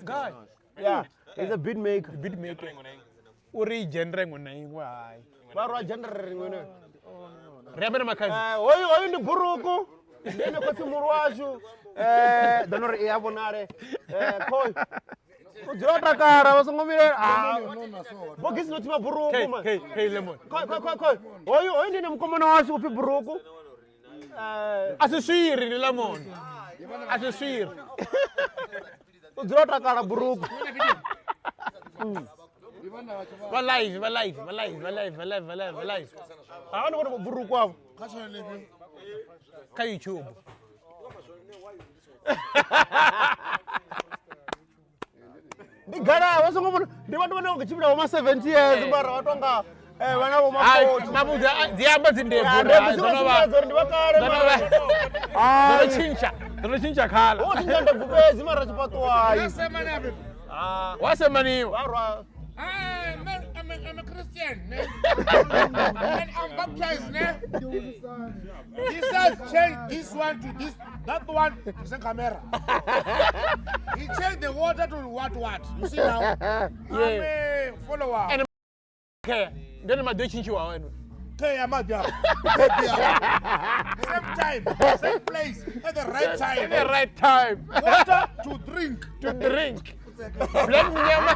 Gai. Yeah, he's a beat maker. Beat maker. Uri genre iṅwe na iṅwe hai. Vha rwa gender riṅwe ne. Ri ambe na makhadzi. Hoyu hoyu ndi buruku. Ndi ene khotsi muhulu washu. Ḓo no ri i a vhonale. Khoyu. U dzula o takala vha songo vhilaela. Ah, bogisi ḽo thima buruku Hey, man. hey, hey Lemon. Khoi khoi khoi khoi. Hoyu hoyu ndi ene mukomana washu upfi buruku. A si swiri ndi Lemon. A si swiri. U dzula o takala buruku. Vha live, vha live, vha live, vha live, vha live, vha live, vha live. Ha ndi vhone buruku avho. Kha YouTube. Ndi gala vha songo vhona ndi vhathu vhane vha khou tshimbila vho ma 70 years mara vha tonga vhana vho ma Hai, 40. mavhudzi dzi amba dzi ndebvu. Ya, ndebvu dzi khou sumbedza uri ndi vha kale mara. Dzo no Hai. tshintsha. Dzo no tshintsha khala. Ho tshintsha ndebvu fhedzi mara tshifhaṱuwo hai. Wa semaniwa. Vha rwa I'm a Christian, ne? And I'm baptized, ne? Jesus changed this one to this, that one is a camera. He changed the water to what what. You see now? I'm a follower. And- Okay. Ndi ane maḓi o tshintshiwaho ene. Okay, I'm out there. Same time, same place, at the right In time. the right time Water to drink. to drink. Black munyama.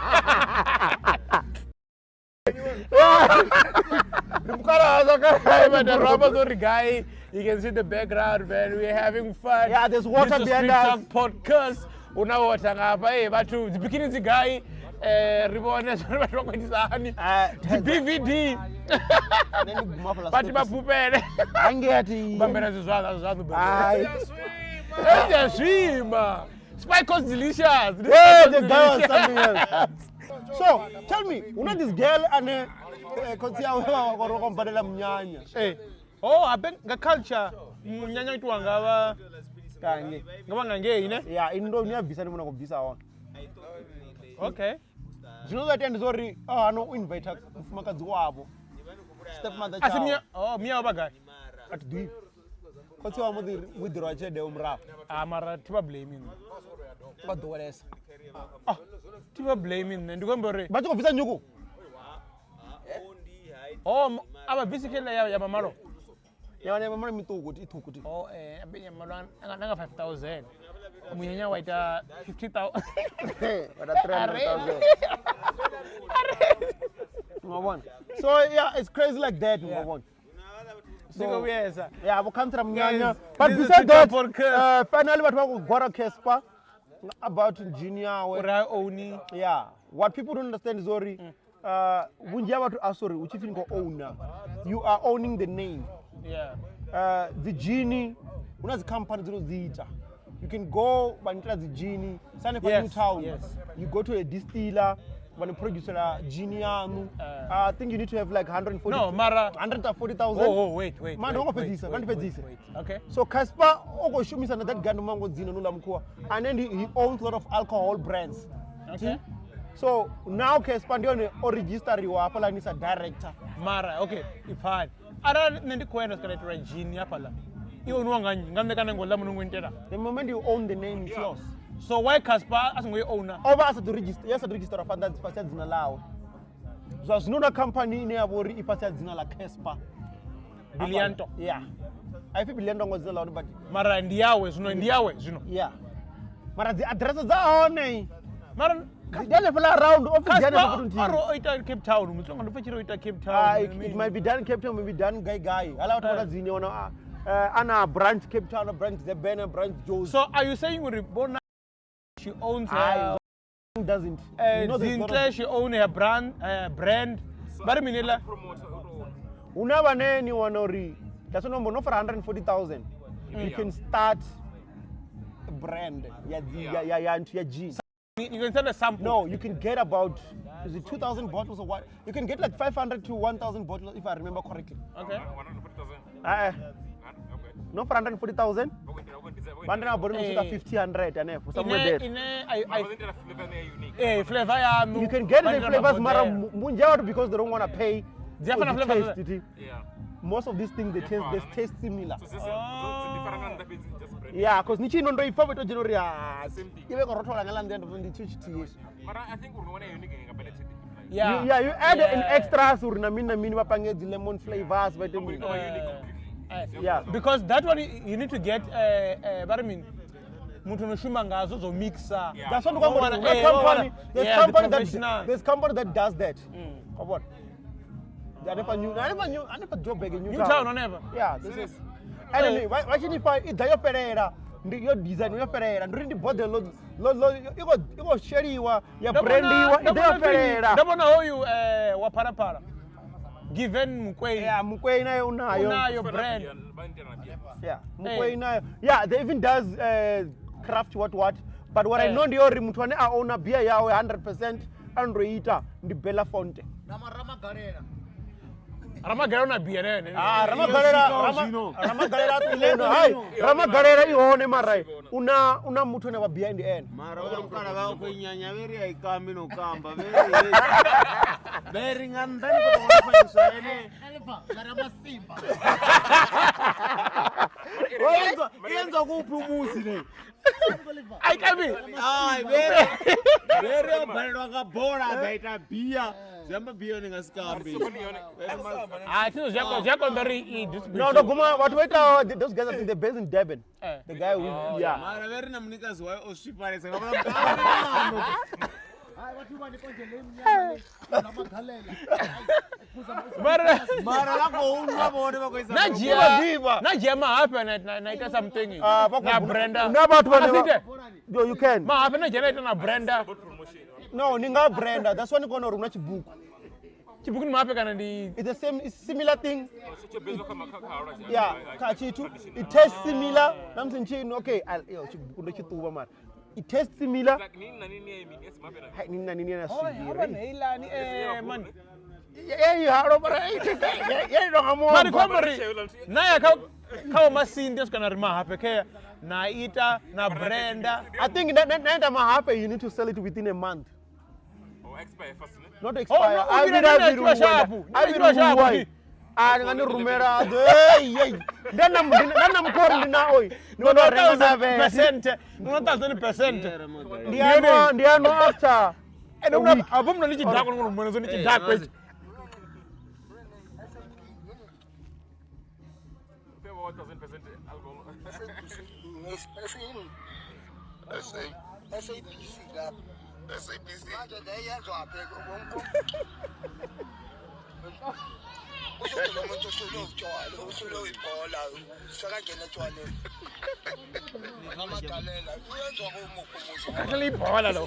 ndi mukalaha Hey, man, the rubber sorry guy. You can see the background, man. We're having fun. Yeah, there's water This is behind Street us. Talk Podcast. Una water ngapha. Hey, bathu dzi bikini dzi gai. Ri vhone zwori vhathu vha khou itisa hani. Dzi BVD. Nṋe ndi guma hafhaḽa Vhathu vha fhufhele. hangei a thi Bambela zwi zwaṋu. Hai. Hey, swima. Spike was delicious. This Hey, Spike the was guy was delicious. something else. So, tell me, una this girl ane khotsi awe vha vha khou badela munyanya. Hey. Oh, habe nga culture munyanya itiwa nga vha Kange. nga vha nga ngei ne? Ya, ini ndo ni a bvisa ndi vhona khou bvisa hone. Okay. Zwino zwa itea ndi zwa uri ano u invite mufumakadzi wavho. Stepmother Asi tshawe. mia, oh, mia wa gai. A thi ḓivhi. Khotsi wavho mbo ḓi withdraw tshelede yawe murahu. Ah, mara thi vha blame nṋe. Vha ḓowelesa. Ah, thi vha blame nṋe. Ndi khou amba uri Vha tshi khou bvisa nyuku. oh, a vha bvisi kha ya mamalo. Ya wana mara miṱuku ti i ṱhukhu ti. Oh, ya malwa nanga 5000. Munyanya wa ita 50,000. Wata 300,000. Ngabona. So yeah, it's crazy like that, ngabona. Ndi khou vhuyesa. Yeah, vho khantsela munyanya. Guys, But this is besides Twitter that, podcast. finally vhathu vha khou gwara Casper about gin yawe. Uri a own Yeah, what people don't understand is uri vhunzhi ha vhathu a sorry hu tshi pfi ni khou owner. You are owning the name. Yeah. Dzi gin hu na dzi company dzo no dzi ita. You can go vha ni itela dzi gin sa hanefha Yes, New Town. yes. You go to a distiller vha ni producela gin yaṋu. I think you need to have like 140 No, mara 140,000. Oh, oh, wait, wait. Man, wait, ndo wait, fhedzisa, wait, vha ndi fhedzise. wait, wait. Okay. So Casper o khou shumisa na that guy ndo mango dzina no ḽa mukhuwa and then he owns a lot of alcohol brands. Okay. So now Casper ndi yone o registeriwa hafhaḽani sa director. Mara, okay, ipfani. Arali nṋe ndi khou enda swika nda itelwa gin hafhaḽa. I oniwa nga nnyi? Nga nṋe kana ngo ḽa muṋe ngo The moment you own the name it's yours. So why Casper a songo i owner? O vha a sa ḓo register, ya sa ḓo registerwa fhasi fhasi ha dzina ḽawe. Zwa zwino na company ine ya vha uri i fhasi ha dzina ḽa Casper. Bilianto. Yeah. A i pfi Bilianto ngo dzina ḽa hone but Mara ndi yawe zwino, ndi yawe zwino. yeah. Mara dzi address dza hone Mara ndi hanefhaḽa around office ya hanefha Casper fhethu aro nthihi. o ita Cape Town, mutsonga ndo pfa tshi ri o ita Cape Town. Ah, it might be done in Cape Town, maybe done Gai Gai. Hala vhathu vha na dzine wana ana branch Cape Town, a branch Durban, a branch Jozi. So are you saying uri bona she owns her Aye, doesn't. You know there's lot of- Zintle, she own her brand brand. Vha ri mini ḽa? Promoter u tou own. hu na vhane ni wana uri that's what no fara 140,000 you can start a brand ya dzi- ya ya ya nthu ya gin. You can send a sample. No, you can get about is it 2,000 bottles or what? You can get like 500 to 1,000 bottles if I remember correctly. Okay. 140,000. Uh, Okay. no for 140,000. Vha khou itela- vha khou itela- Vha ndi na bottle Eh. swika 50 100 hanefho somewhere Ine there. ine I Vha I khou itela flavor ine ya unique. eh flavor yaṋu. You can get vha the itela flavors mara mabodela. vhunzhi ha vhathu because they don't want to pay. Dzi a fana for the flavors taste, it- Yeah. Most of these things they taste they taste similar. So dzi differ nga nnḓa fhedzi just brand. Yeah, cause ni tshi ino ndo i pfa vho ito dzhena uri ah, Same thing. i vhe khou rothola nga ḽa nḓila ndo ndi tshithu tshithihi hezwi. Mara I think uri wane unique nga badela tshelede like. Yeah. You, yeah, you add in Yeah. extras uri na mini na mini vha pange dzi lemon flavors vha ite Uri mini. tou vha unique completely. Yeah. Because that one you need to get vha ri mini muthu no shuma ngazwo zwo mixa. Yeah. That's what I'm Wa wana- saying. eh, wa Company, wana- there's yeah, the company that professional. there's company that does that. Come on. Hanefha New hanefha New hanefha Joburg New New Town. Town hanefha. Yeah, this is. And then vha tshi ni fha i ḓa yo fhelela ndi yo design yo fhelela ndi uri ndi boḓelo ḽo ḽo i khou i khou sheliwa ya brandiwa i ḓa yo fhelela. Ndo vhona hoyu wa Phalaphala. Given Mukwei. Yeah, Mukwei nayo unayo. Unayo brand. Vha itela na beer. Yeah, Mukwei nayo. Yeah, they even does craft what what. But what I Eh. know ndi uri muthu ane a owner beer yawe 100% a ndo ita ndi Belafonte. Na maramagalela. Ramagalela una beer nene. Ah, Ramagalela Ramagalela a hai, Ramagalela i hone mara una una muthu ane wa beer ndi ene. mara uḽa mukala vha khou inyanya vhe ri a i kambi no kamba vhe ri vhe ri nga nnḓa ni khou tou fanyiswa ene Ramasimba. i enzwa kuphi umuzi le Ai kambi. hai vhe vhe ri o balelwa nga bola a ḓa ita bia zwi amba bia yone nga si kambi Ah, thino zwi a konḓa uri i distribute. No, ndo guma vhathu vha ita those guys I think they're based in Durban. Eh. The guy who yeah. mara vhe ri na munikazi wayo o swifhalesa nga vhaḽa Hayi vhathu vha ni konje le mnyama le. Ramagalela. Mara mara vha khou nwa vhone vha khou isa na dzhia Vha na dzhia mahafhe na na ita something. Ah, vha khou Na bula- branda. Na vhathu vhane vha- Asite. Yo, you can. Mahafhe na dzhia na ita na branda. No, ni nga branda. That's why ni kona uri una tshibuku. Tshibuku ndi mahafhe kana ndi It's the same it's similar thing. Tsho based kha kha halwa Yeah, kha tshithu. It tastes similar. Na musi ni tshi okay, yo tshibuku ndo tshi ṱuvha mara. It tastes similar. Like nini na nini ya mini yes mapena. Hai nini na nini na Oh, swigiri. heilani eh man. Ye halo mara ye ndo nga Mari mo. khombo ri na ya kha kha masindi swika na ri mahafhe khe na ita na branda. I think that that mahape you need to sell it within a month. Or expire fast ne. Not expire. no, I u will vhila I na will tshiwa shapu. I will Tshiwa shapu. why. Ah, nga ni rumela. Hey, hey. Ndana ndana mkhori ndina oi. Ni wana renga na vhe. 1000%. 1000%. Ndiano ndiano after. Ene una abo mna ndi tshidakwa ngo mona ndi tshidakwa ichi. 4,000% alcohol. SABC lapho. SABC. Manje leyenzwaphi kusho lo muntu uhlule utshwala, uhlule ibhola, sekangena etshwaleni. Amagalela uyenzwa komuphi umuzi? Ukhahlele ibhola lo.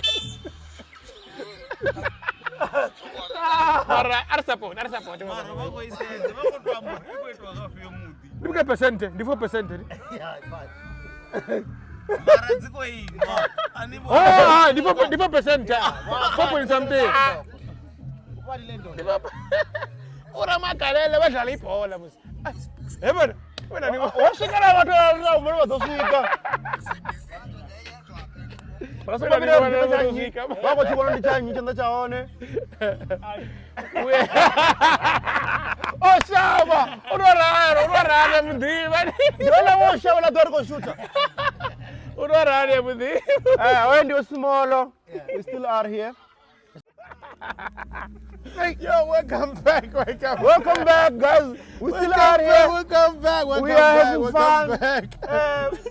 Mara a ri support, a ri support. Mara vha khou i sedza, vha khou tou amba uri i khou itiwa kha fhio muḓi. Ndi vhugai percent? Ndi 4% ni? Mara dzi khou ima. A ni vhoni. Oh, ah, ndi 4 ndi 4%. 4 point something. Ura magalele badlala ibhola musi. He bona. Wena ni Ho swika na vhathu vha vha vha ḓo swika. Vha songo vhila uri ndi tsha nnyi. Vha khou tshi vhona ndi tsha nnyi tshanḓa tsha hone. O shavha, u to ralo, u to ralo muḓivha. Ndi hone wo shavha ḽa ḓo ri khou shutha. U to ralo muḓivha. Eh, we ndi Smolo. We still are here. Yo, welcome back, welcome. Welcome back, guys. We still are here. Welcome back, welcome We are back, having welcome fun. back.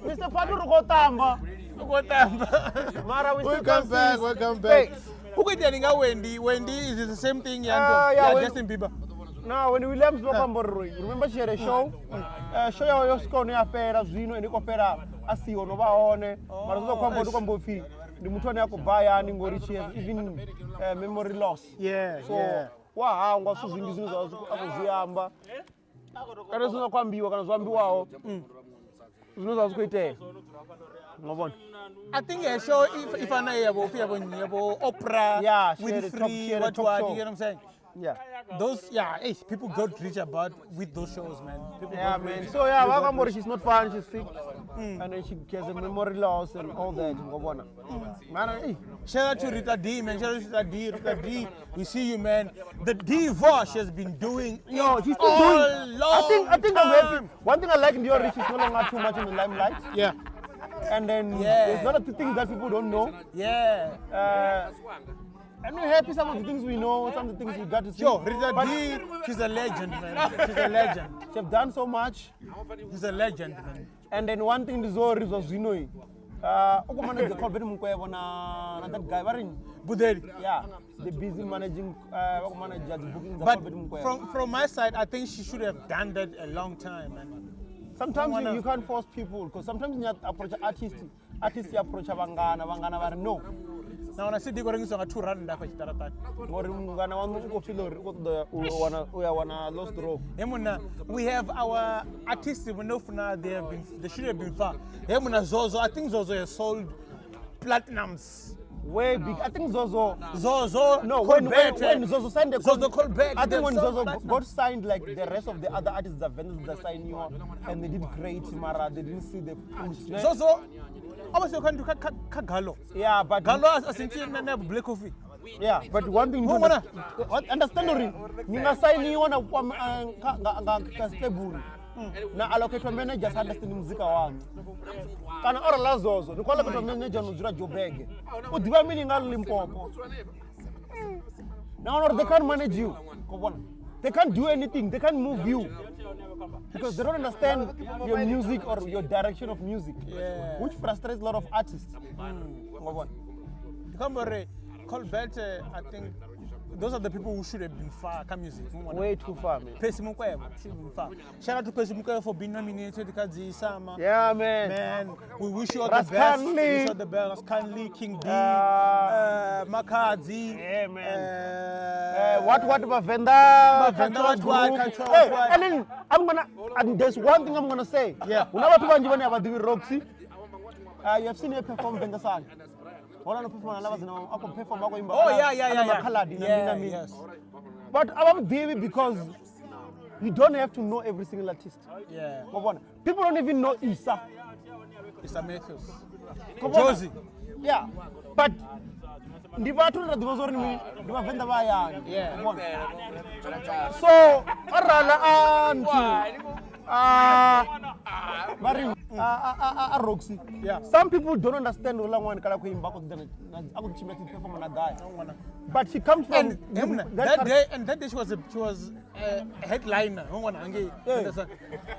Mr. Patu ri khou tamba. U khou tamba. Mara we still Welcome can't back, see. welcome back. U khou itani nga Wendy? Wendy is the same thing ya Ah, yeah, ya Wen- Justin Bieber. No, when Williams vha khou amba uri remember she had a show. Show yawe yo swika hune ya fhela zwino ende i khou fhela a siho no vha hone. Mara zwi khou amba uri khou amba upfi ndi muthu ane a khou bva hayani ngori she has even memory loss. Yeah, So yeah. wa hangwa zwithu zwinzhi zwine zwa vha a khou zwi amba. Kana zwine zwa khou ambiwa kana zwo ambiwaho. Zwine zwa vha zwi khou itea. Ngo vhona? I think a show if I know yabo Oprah, Yeah, she had a talk- Winfrey, she had a what talk what, show. you know what I'm saying? Yeah. Those, yeah, hey, people got rich about with those shows, man. People Yeah, got man. rich. So yeah, vha khou amba uri she's not fine, she's sick. And then she has a memory loss and all that. Ngo vhona? Mara eh Shout out to Rita D, man. Shout out to Rita D. Rita D, we see you, man. The diva, she has been doing No, it she's still all doing. long I think I'm happy. time. One thing I like in Dior is she's no longer too much in the limelight. Yeah, And then Yeah. there's a lot of things that people don't know. yeah. And we're happy some of the things we know, some of the things we got to see. Yo, Rita But D, she's a legend, man. She's a legend. she's done so much. She's a legend, man. And then one thing is all was zwino. U khou manage Colbert Mukwevho na that guy. Vha ri nnyi? Budeli. Yeah, they busy managing vha khou manage dzi booking dza But Colbert Mukwevho. from my side, I think she should have done that a long time, man. Sometimes Wanna- you can't force people because sometimes you approach artist, artist you approach vhangana, vhangana vha ri no. Now when I see Diko rengiswa nga 2 rand afha tshitaratani. Ngori mungana waṋu u khou feel uri u khou ṱoḓa u wana u ya wana lost rope. Hey muna, we have our artists we know for now they have been they should have been far. Hey muna Zozo, I think Zozo has sold platinums. Way big. I think Zozo. Zozo, No, when, Colbert, when Zozo signed the Zozo Colbert, I think they've when sold Zozo platinum. got signed, like the rest of the other artists that vendors that signed you, and they did great, Mara, they didn't see the fruits. ne? Zozo, obviously you can do Kagalo. Yeah, but Galo asinti na Black Coffee. yeah, but one thing you Mo need to mona. understand uri ni nga sainiwa na kwama nga nga nga stable na allocate manager sa understand muzika waṋu kana ora la Zozo ni khou allocate manager no dzula Joburg u ḓivha mini nga Limpopo na uri they can't manage you Ko vhona? They can't do anything. They can't move you because they don't understand your music or your direction of music, Yeah. which frustrates a lot of artists. Ngo vhona? Kambore, Colbert, I think those are the people who should have been far. Ka music. Way too far, man. Percy Mukwevho should have been far. Shout out to Percy Mukwevho for being nominated Kadzi Sama. Yeah, man. Man, we wish you all the best. We Raskanli. wish you all the best. Raskanli, King D, Makadzi. Yeah, man. What Vhavenda Vhavenda, cultural what, what, group. cultural Hey, what. and then I'm gonna and there's one thing I'm gonna say. Yeah. Huna vhathu vhanzhi vhane a vha ḓivhi Roxy. You have seen her perform Venda song. Hona no perform na vhadzina a khou perform a khou imba. Oh, yeah, yeah, yeah, yeah. Makhaladi na Yeah, mini na mini. yes. But a vha mu ḓivhi because you don't have to know every single artist. Yeah. Wa vhona? People don't even know Issa. Issa Matthews. Ko vhona? Josie. Yeah. But ndi vhathu ra ḓivha zwa uri ndi mini, ndi vhavenḓa vha hayani. Yeah. Wa vhona? So arala a nthu Ah, vha ri a Roxy. Yeah. Some people don't understand uri ṅwana kala khou imba a khou ḓi a khou tshimbila tshi perform na gai. But she comes from And Hemna, that day, and that day she was a headliner. No one hangi- Yeah. understand.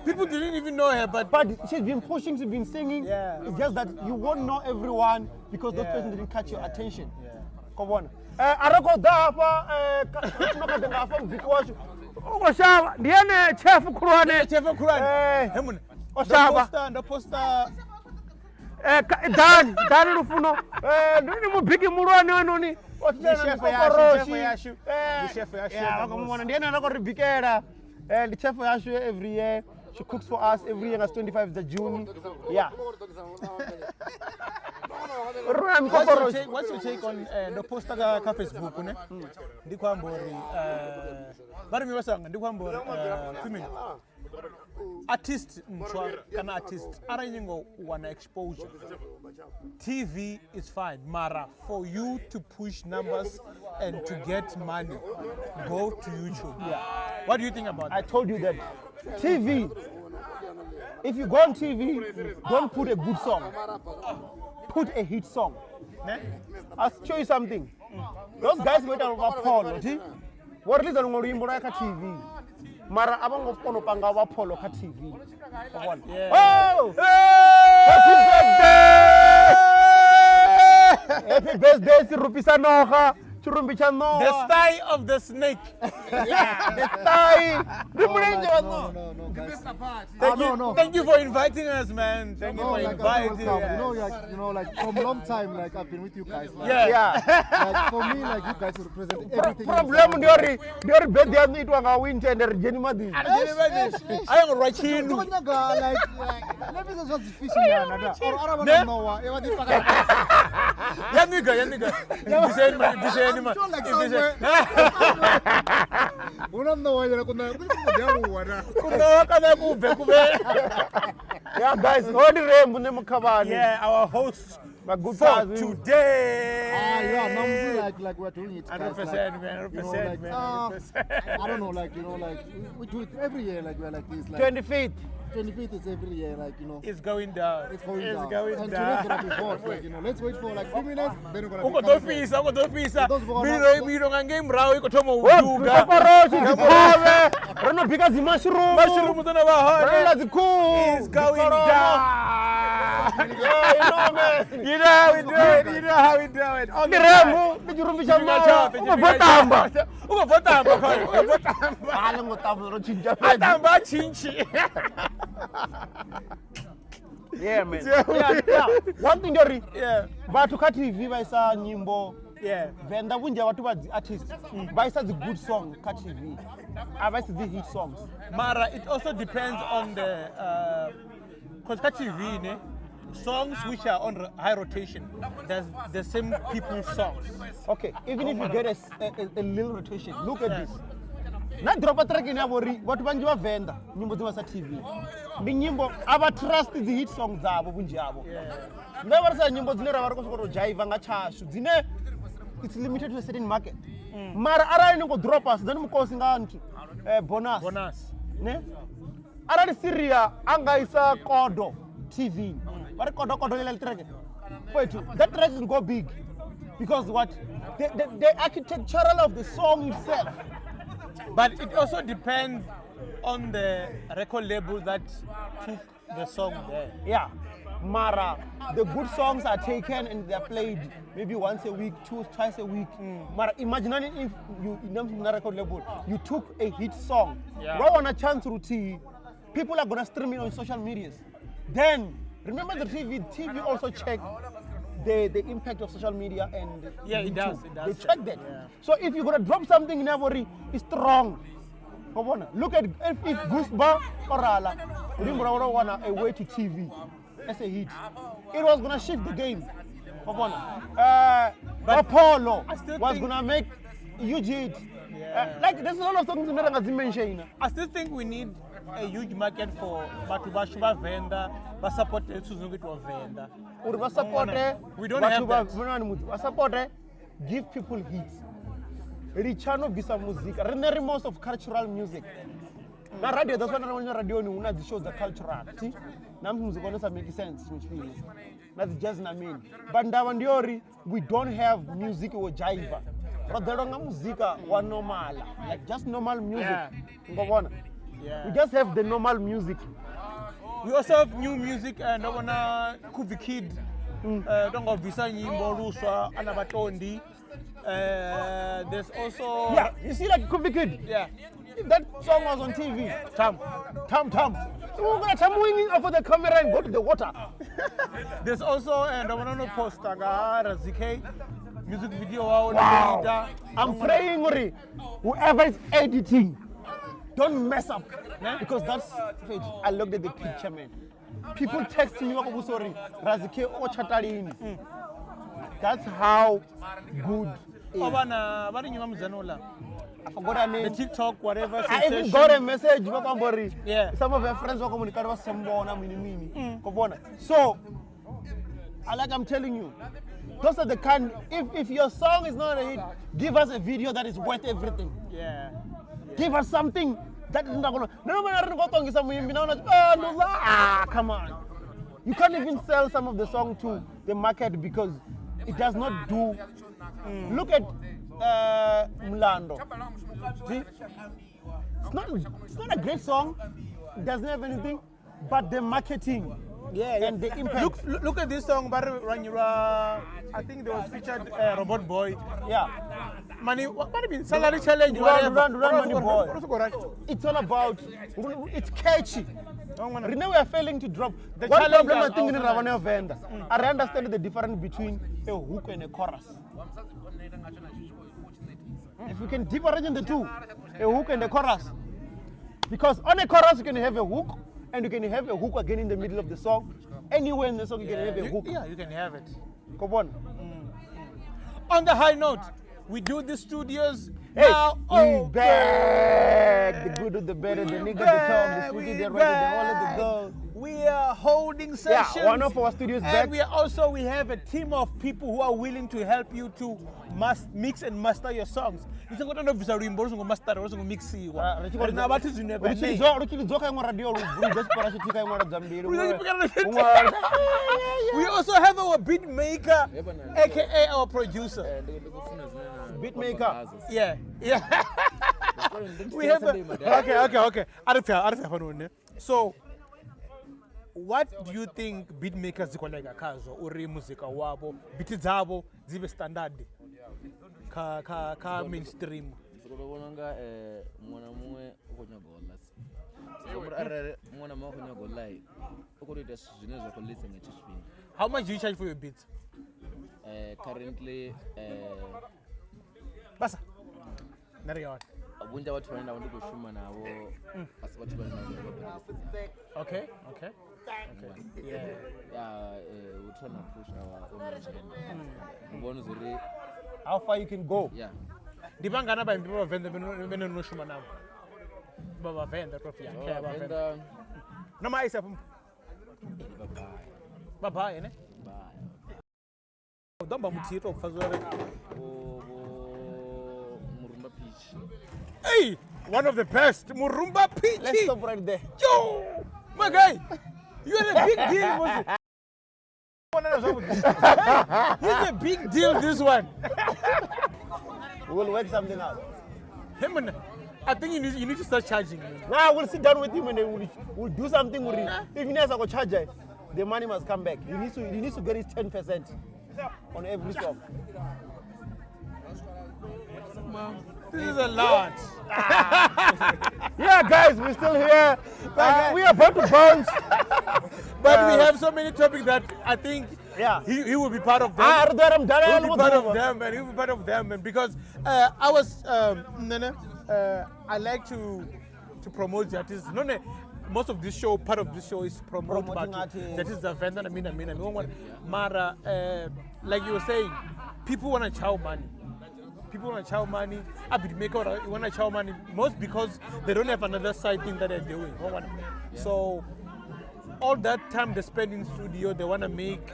People didn't even know her, but But she's been pushing, she's been singing. Yeah. It's just that you won't know everyone because those Yeah. person didn't catch your attention. Yeah. Ko vhona. A ri khou ḓa hafha no kha ḓi nga hafha mubiki washu. U khou shavha ndi ene chef khulwane. Chef khulwane. Hemna, O shavha. ndo posta Dan, Dan Lufuno. Ndi mubiki muhulwane wenoni. O Ndi chef yashu, chef yashu. Ndi chef yashu Yeah, vha khou mu vhona. Ndi ene ane a khou ri bikela. Ndi chef yashu every year. She cooks for us every year nga 25 dza June. Yeah. Runa mikokoroshi. What's your take on ndo posta ka Facebook ne? Ndi khou amba uri vha ri mivhasanga ndi khou amba uri female artist ntswa kana artist arali nyingo wana exposure TV is fine mara for you to push numbers and to get money go to YouTube. Yeah. What do you think about I that? told you that TV, if you go on TV, don't put a good song. Put a hit song. Ne? I'll show you something. Those guys went out of Apollo, thi? Vho release luṅwe luimbo lwa ya kha TV. Mara a vho ngo kona u panga vha Apollo kha TV. Wa vhona? Oh! Happy birthday! Happy birthday Sirupisa Noga, tshirumbi tsha The ṋowa. style of the snake. The thigh. Ndi mulenzhe wa ṋowa. No, no, guys. Thank no, you, no. Thank you for inviting us, man. Thank you No, for like, inviting welcome. us. You know, like, you know, like from long time, like I've been with you guys. Like, Yeah. Yeah. Like for me, like you guys represent everything. Problem ndi uri birthday yaṋu itwa nga winter ende ri dzheni maḓini. A yo ngo rwa tshinu. Like, let me just fishing nyana da. Or araba Ne? no wa, e wa di faka. Ya nigga, ya nigga. Ibviseni man, ibviseni man. I'm sure like Ibviseni. somewhere. Una no wa yela kuna ku ku na. Kunowa kana kubve kube. Yeah guys, ho ndi Rembu ne Mukhavhani. Yeah, our host My good for cousin. today. Ah, yeah, now like we're doing it. guys, 100%, like, man, you know, 100%, like, man, 100%. I don't know, like, you know, like we do it every year, like we're like this, like 25th. 25th is every year, like, you know. It's going down. It's going It's down. going and down. today's gonna be hot, like, you know, let's wait for like few minutes, then we're gonna U be khou ḓo coming back. fhisa, u khou ḓo fhisa. Those who are Mililo not- mililo nga ngei murahu i khou thoma u Ho duga. mikokoroshi dzikhovhe, ro no bika dzi mushroom. Mushroom dzo no vha Ro no hone. ḽa dzi khuhu. It's going dzikholomo. down. Yeah, you know man. You know how we do it. You know how we do it. All Ndi the time. Rembu, ndi tshirumbi tsha Tshifhinga ṋowa. tshoṱhe, U khou tshifhinga bva tamba. tshoṱhe. U khou bva tamba, khoyo. U khou bva tamba. A ḽi ngo tamba ro tshintsha A fhedzi. tamba a tshintshi. Yeah man. Yeah, yeah. One thing ndi uri Yeah. vhathu kha TV vha isa nyimbo Yeah. Venḓa vhunzhi ha vhathu vha dzi artist vha isa dzi good song kha TV. A vha isi dzi hit songs. Mara, it also depends on the, because ka TV, ne, songs which are on high rotation, there's the same people's songs. Okay, even if you get a little rotation, look at this. Na dropa track ine ya vha uri vhathu vhanzhi vha Venḓa nyimbo dzi vha sa TV. Ndi nyimbo a vha trust dzi hit song dzavho vhunzhi havho. Nṋe vha ri sa nyimbo dzine ra vha ri khou sokou tou dzhaiva nga tshashu dzine it's limited to a certain market. Mara arali ni khou dropa sedzani mukosi nga nthu bonus. Bonus. Ne? Arali Syria a nga isa kodo TV. Vha ri kodo kodo ḽeḽa ḽi Fhethu that track can go big because what the architectural of the song itself. But it also depends on the record label that took the song there. Yeah. Mara, the good songs are taken and they're played maybe once a week, two, twice a week. Mara, imagine if you in a record label, you took a hit song. Yeah. Wa wana chance routine. People are gonna stream it on social medias. Then remember the TV also check the impact of social media and Yeah, it YouTube. does, it does They check check, that. yeah. So if you're gonna drop something in Ivory, it's strong. Go on. Look at if Goosebumps or Rala, remember wana a way to TV as a hit. It was gonna shift the game. Go on. Apollo I still was think- gonna make huge hit. Yeah. Like there's a lot of songs that I mention. I still think we need a huge market for batho bashu ba Venda, ba support zwithu zwi no itiwa Venda. Uri vha supporte We don't vhathu have vha that. vhonani mudzi vha supporte give people hits. Litsha no bvisa muzika. Riṋe ri most of cultural music. Na radio, that's why na radioni hu na dzi show dza cultural. Thi? Na musi muzika une sa make sense tshiṅwe tshifhinga. Na dzi jazz na mini. But ndavha ndi uri we don't have music wo jiva. Ro ḓelwa nga muzika wa normal, like just normal music. Yeah. Ngo vhona? Yeah. We just have the normal music. We also have new music ndo vhona Kuvi Kid tonga bvisa nyimbo luswa ana vhatondi. There's also Yeah, you see like Kuvi Kid. Yeah. If that song was on TV, tam, tam, tam. We're gonna tam winging off of the camera and go to the water. There's also ndo vhona no posta nga ha Razi K music video wawo Wow. ita. I'm praying uri whoever is editing, don't mess up. Because that's I looked at the picture, man. People text me wako sorry, Razike o chatalini. That's how good is. O vha na vha ri nnyi vha mudzana uḽa? I forgot her name. The TikTok whatever I even sensation. got a message wakambori. Yeah. Some of her friends were communicating with sambona mini mini. Kobona. So I like I'm telling you, those are the kind if your song is not a hit, give us a video that is worth everything. Yeah. Give us something that is not gonna no no no ah come on. You can't even sell some of the song to the market because it does not do. Look at Mlando. See? It's not a great song. It doesn't have anything, but the marketing and the impact. Look at this song, Barry Ranyura. I think there was featured Robot Boy. Yeah. Money, what do salary challenge, Run, whatever. run, run, money boy. It's all about, it's catchy. Rene, we are failing to drop. The One challenge problem I are think in also Ravana Venda, I understand the difference between a hook and a chorus. If we can differentiate the two, a hook and a chorus. Because on a chorus, you can have a hook, and you can have a hook again in the middle of the song. Anywhere in the song, you can have a hook. Yeah, you can have it. Come on. On the high note, we do the studios Hey, now. we back. The good, the better, the nigga, the top, the sweetie, the right, the all of the gold. We are holding Yeah, sessions. one of our studios and back. we are also we have a team of people who are willing to help you to mix and master your songs. Ni songo tanda bvisa luimbo lu songo mastera lu songo mixiwa. Ri na vhathu zwine vha ne. Lu kha iṅwe radio lu lidza tshipara tshithihi kha iṅwe ladza mbili. Lu lidza tshipara tshithihi. We also have our beat maker, aka our producer. Beat maker. Yeah, yeah. We have a, okay. Arifia, so what do you think beat makers dzi khou laika khazwo uri muzika wavho beat dzavho dzi vhe standard kha mainstream? Ndi sokou vhona unga muṅwe na muṅwe u khou nyaga u ḽa. So uri arali muṅwe na muṅwe u khou nyaga u ḽa, u khou tou ita zwithu zwine zwa khou ḽisa nga hetsho tshifhinga. How much do you charge for your beats? Currently basa nṋe ri yone. Vhunzhi ha vhathu vhane nda vha ndi khou shuma navho a si vhathu vhane nda vha badelisa. Okay. Yeah. Yeah, we're trying to push our own agenda. We want to how far you can go. Yeah. Ndi vhangana vhaimbi vha Vhavenḓa vhene no shuma navho? Vha Vhavenḓa profi ya Vha Vhavenḓa. No ma isa Vha bye ne? Bye. U ḓo amba muthihi to pfa zwa uri Vho Murumba Peach. Hey, one of the best, Murumba Peach. Let's stop right there. Yo, my guy, you are a big deal, Moses. He's a big deal, this one. We will work something out. Him and I think you need to start charging. Man. Now we'll sit down with him and then we'll do something with him. If he needs a charge, the money must come back. He needs to get his 10% on every song. This is a lot. Yeah, guys, we're still here. We are about to bounce. But we have so many topics that I think he will be part of them. Ah, He will be part of them, man. He will be part of them, man. Because I was, I like to promote the artists. No, no, most of this show, part of this show is promote Promoting artists. That is the vendor. I mean, Mara, like you were saying, people wanna chow money. People want to chow money. A bit maker want to chow money most because they don't have another side thing that they're doing. So all that time they spend in studio, they want to make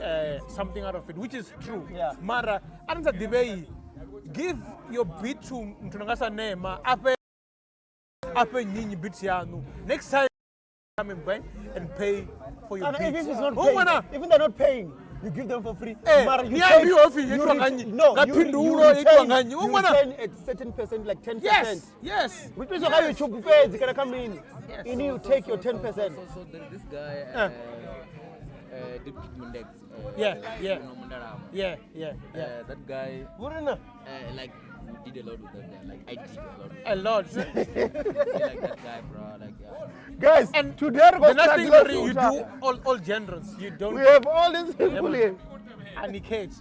something out of it, which is true. Yeah. Mara, anza debate. Give your beat to mtu nangasa nema. Ape Afhe nnyi beats yaṋu. Next time coming back and pay for your And beats. if it's not Hu paying, ṅwana, even they're not paying, you give them for free. Eh, Mara you ni take- ambiwa upfi you yo itwa nga nnyi, no, nga you phindulo you yo itwa nga nnyi. you Hu ṅwana- retain a certain percent, like 10%. Yes, yes. Which means kha YouTube fhedzi kana kha mini. Ini you take your 10%. So there is this guy, Deep Kid Mundex. Yeah, yeah. Bruno Mundalamo. Yeah. That guy, Vhurina. like, we did a lot with that guy. Like, I did a lot. A lot. See, like that guy, bro. Like, yeah. Guys, And today The last thing that you do all genres. You don't We have all these people here. Aniket.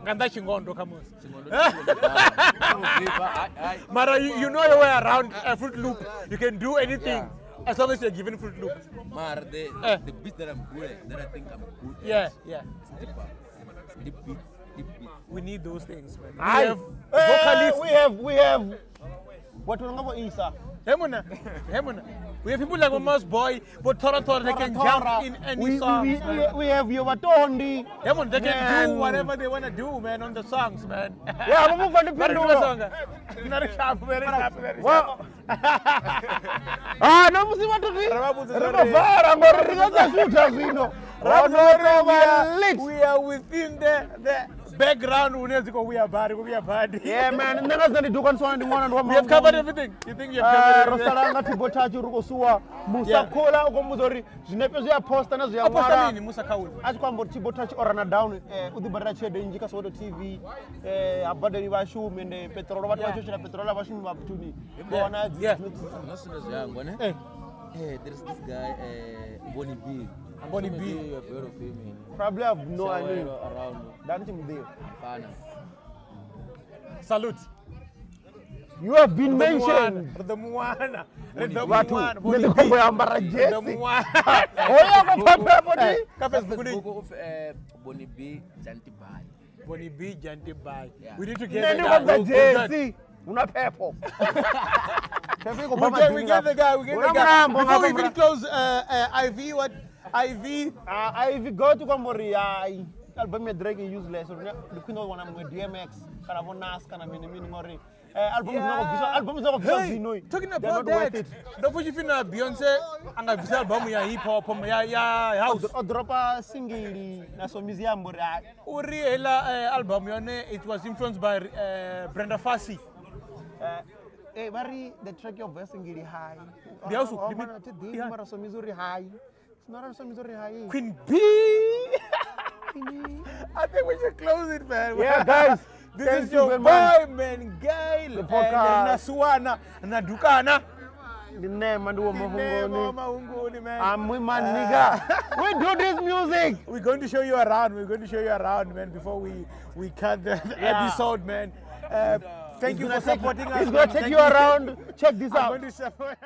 Nga nnḓa tshingondo kha musi. Chingondo, chingondo, I, Mara, you know your way around a Fruit Loop. You can do anything as long as you're given Fruit Loop. Mara, the, Eh. the beats that I'm good at, that I think I'm good at, Yeah, yeah. is deep, deep beats, deep beats. We need those things, man. We Aye. have vocalists. We have what we nga Isa. Hey, mona. Hey, mona. We have people like Mama's Boy, but Tora Tora, they can jump in any song. We have your Batondi. Hey, mona, they can do Man. whatever they want to do, man, on the songs, man. Yeah, vha mubva ndi Mara phindulo. ndi masonga. Very sharp, very sharp, very sharp. Ah, na musi vhathu ri Ri vha vhudze ri zwa khou uri- vala ngori ri nga dza shutha zwino. Ra Ro no vhudza uri tou vha lit. we are within the background une dzi khou vhuya badi, khou vhuya badi. Yeah man, nṋe nga dzina ndi Dukaniswana ndi ṅwana ndi wa We have covered everything. You think you have covered Ro everything? sala nga Thibo Touch ri khou suwa Musa Yeah. Khola u khou mbudza uri zwinepe zwi a posta na zwi a A posta ṅwala. mini Musa Khawula? A tshi khou amba uri Thibo Touch o rana down u ḓi badela tshelede nnzhi kha Soweto TV ha badeli vhashumi ende peṱirolo vhathu vha tshi shela peṱirolo a vhashumi vha vhathuni vha wana dzi Yeah. No sooner as young, one. Eh. Hey, there is this guy, Bonnie B. I'm Bonnie sure B. maybe You have heard of him. eh? Probably have no Somewhere idea. Around Nda ndi tshi mu ḓivha. Fana. Salute. You have been mentioned. Ri ḓo mu wana. Ri ḓo mu Vhathu wana. nṋe Bonnie ndi B. khou ya ambara Ri ḓo jesi. mu wana. Hoyo a khou pfha phepho ndi. Kha Facebook ndi Facebook of Bonnie B. Janti Bai. Bonnie B Janti Bai. Yeah. We need to get Nṋe the ndi guy. khou bva We'll get- jesi. Hu na phepho. Phepho i khou bva We get, we maḓini get the guy. We get Hu the na guy. mulambo Before we ngafha even close, IV, what? IV. Ivy got u khou amba uri hai album ya Drake i useless uri ndi khwine u wana muṅwe DMX kana vho Nas kana mini mini ngori album dzine khou bviswa album dzine khou bviswa Hey, zwino talking they are about not worth that, it. ndo pfa tshipfi na Beyonce a nga bvisa album ya hip hop ya house. O dropa single na Somizi ya amba uri hai Uri heiḽa album yone it was influenced by Brenda Fassie. vha ri the track yo bva single hai. Ndi house, Oh, ndi mi- mara thi ḓivhi yeah. mara Somizi uri hai. Zwino arali Somizi uri hai. Queen B. I think we should close it, man. Yeah, guys. This Thank is you your very much. boy, man, Gail. The podcast. And Nasuana, Nadukana. Ndi Nema ndi wa Nema Mahungoni. Mahungoni, man. I'm with my nigga. We do this music. We're going to show you around. We're going to show you around, man, before we cut the Yeah. episode, man. Thank you He's for gonna take- supporting us. He's gonna man. take Thank you around. Check this I'm out. going to support.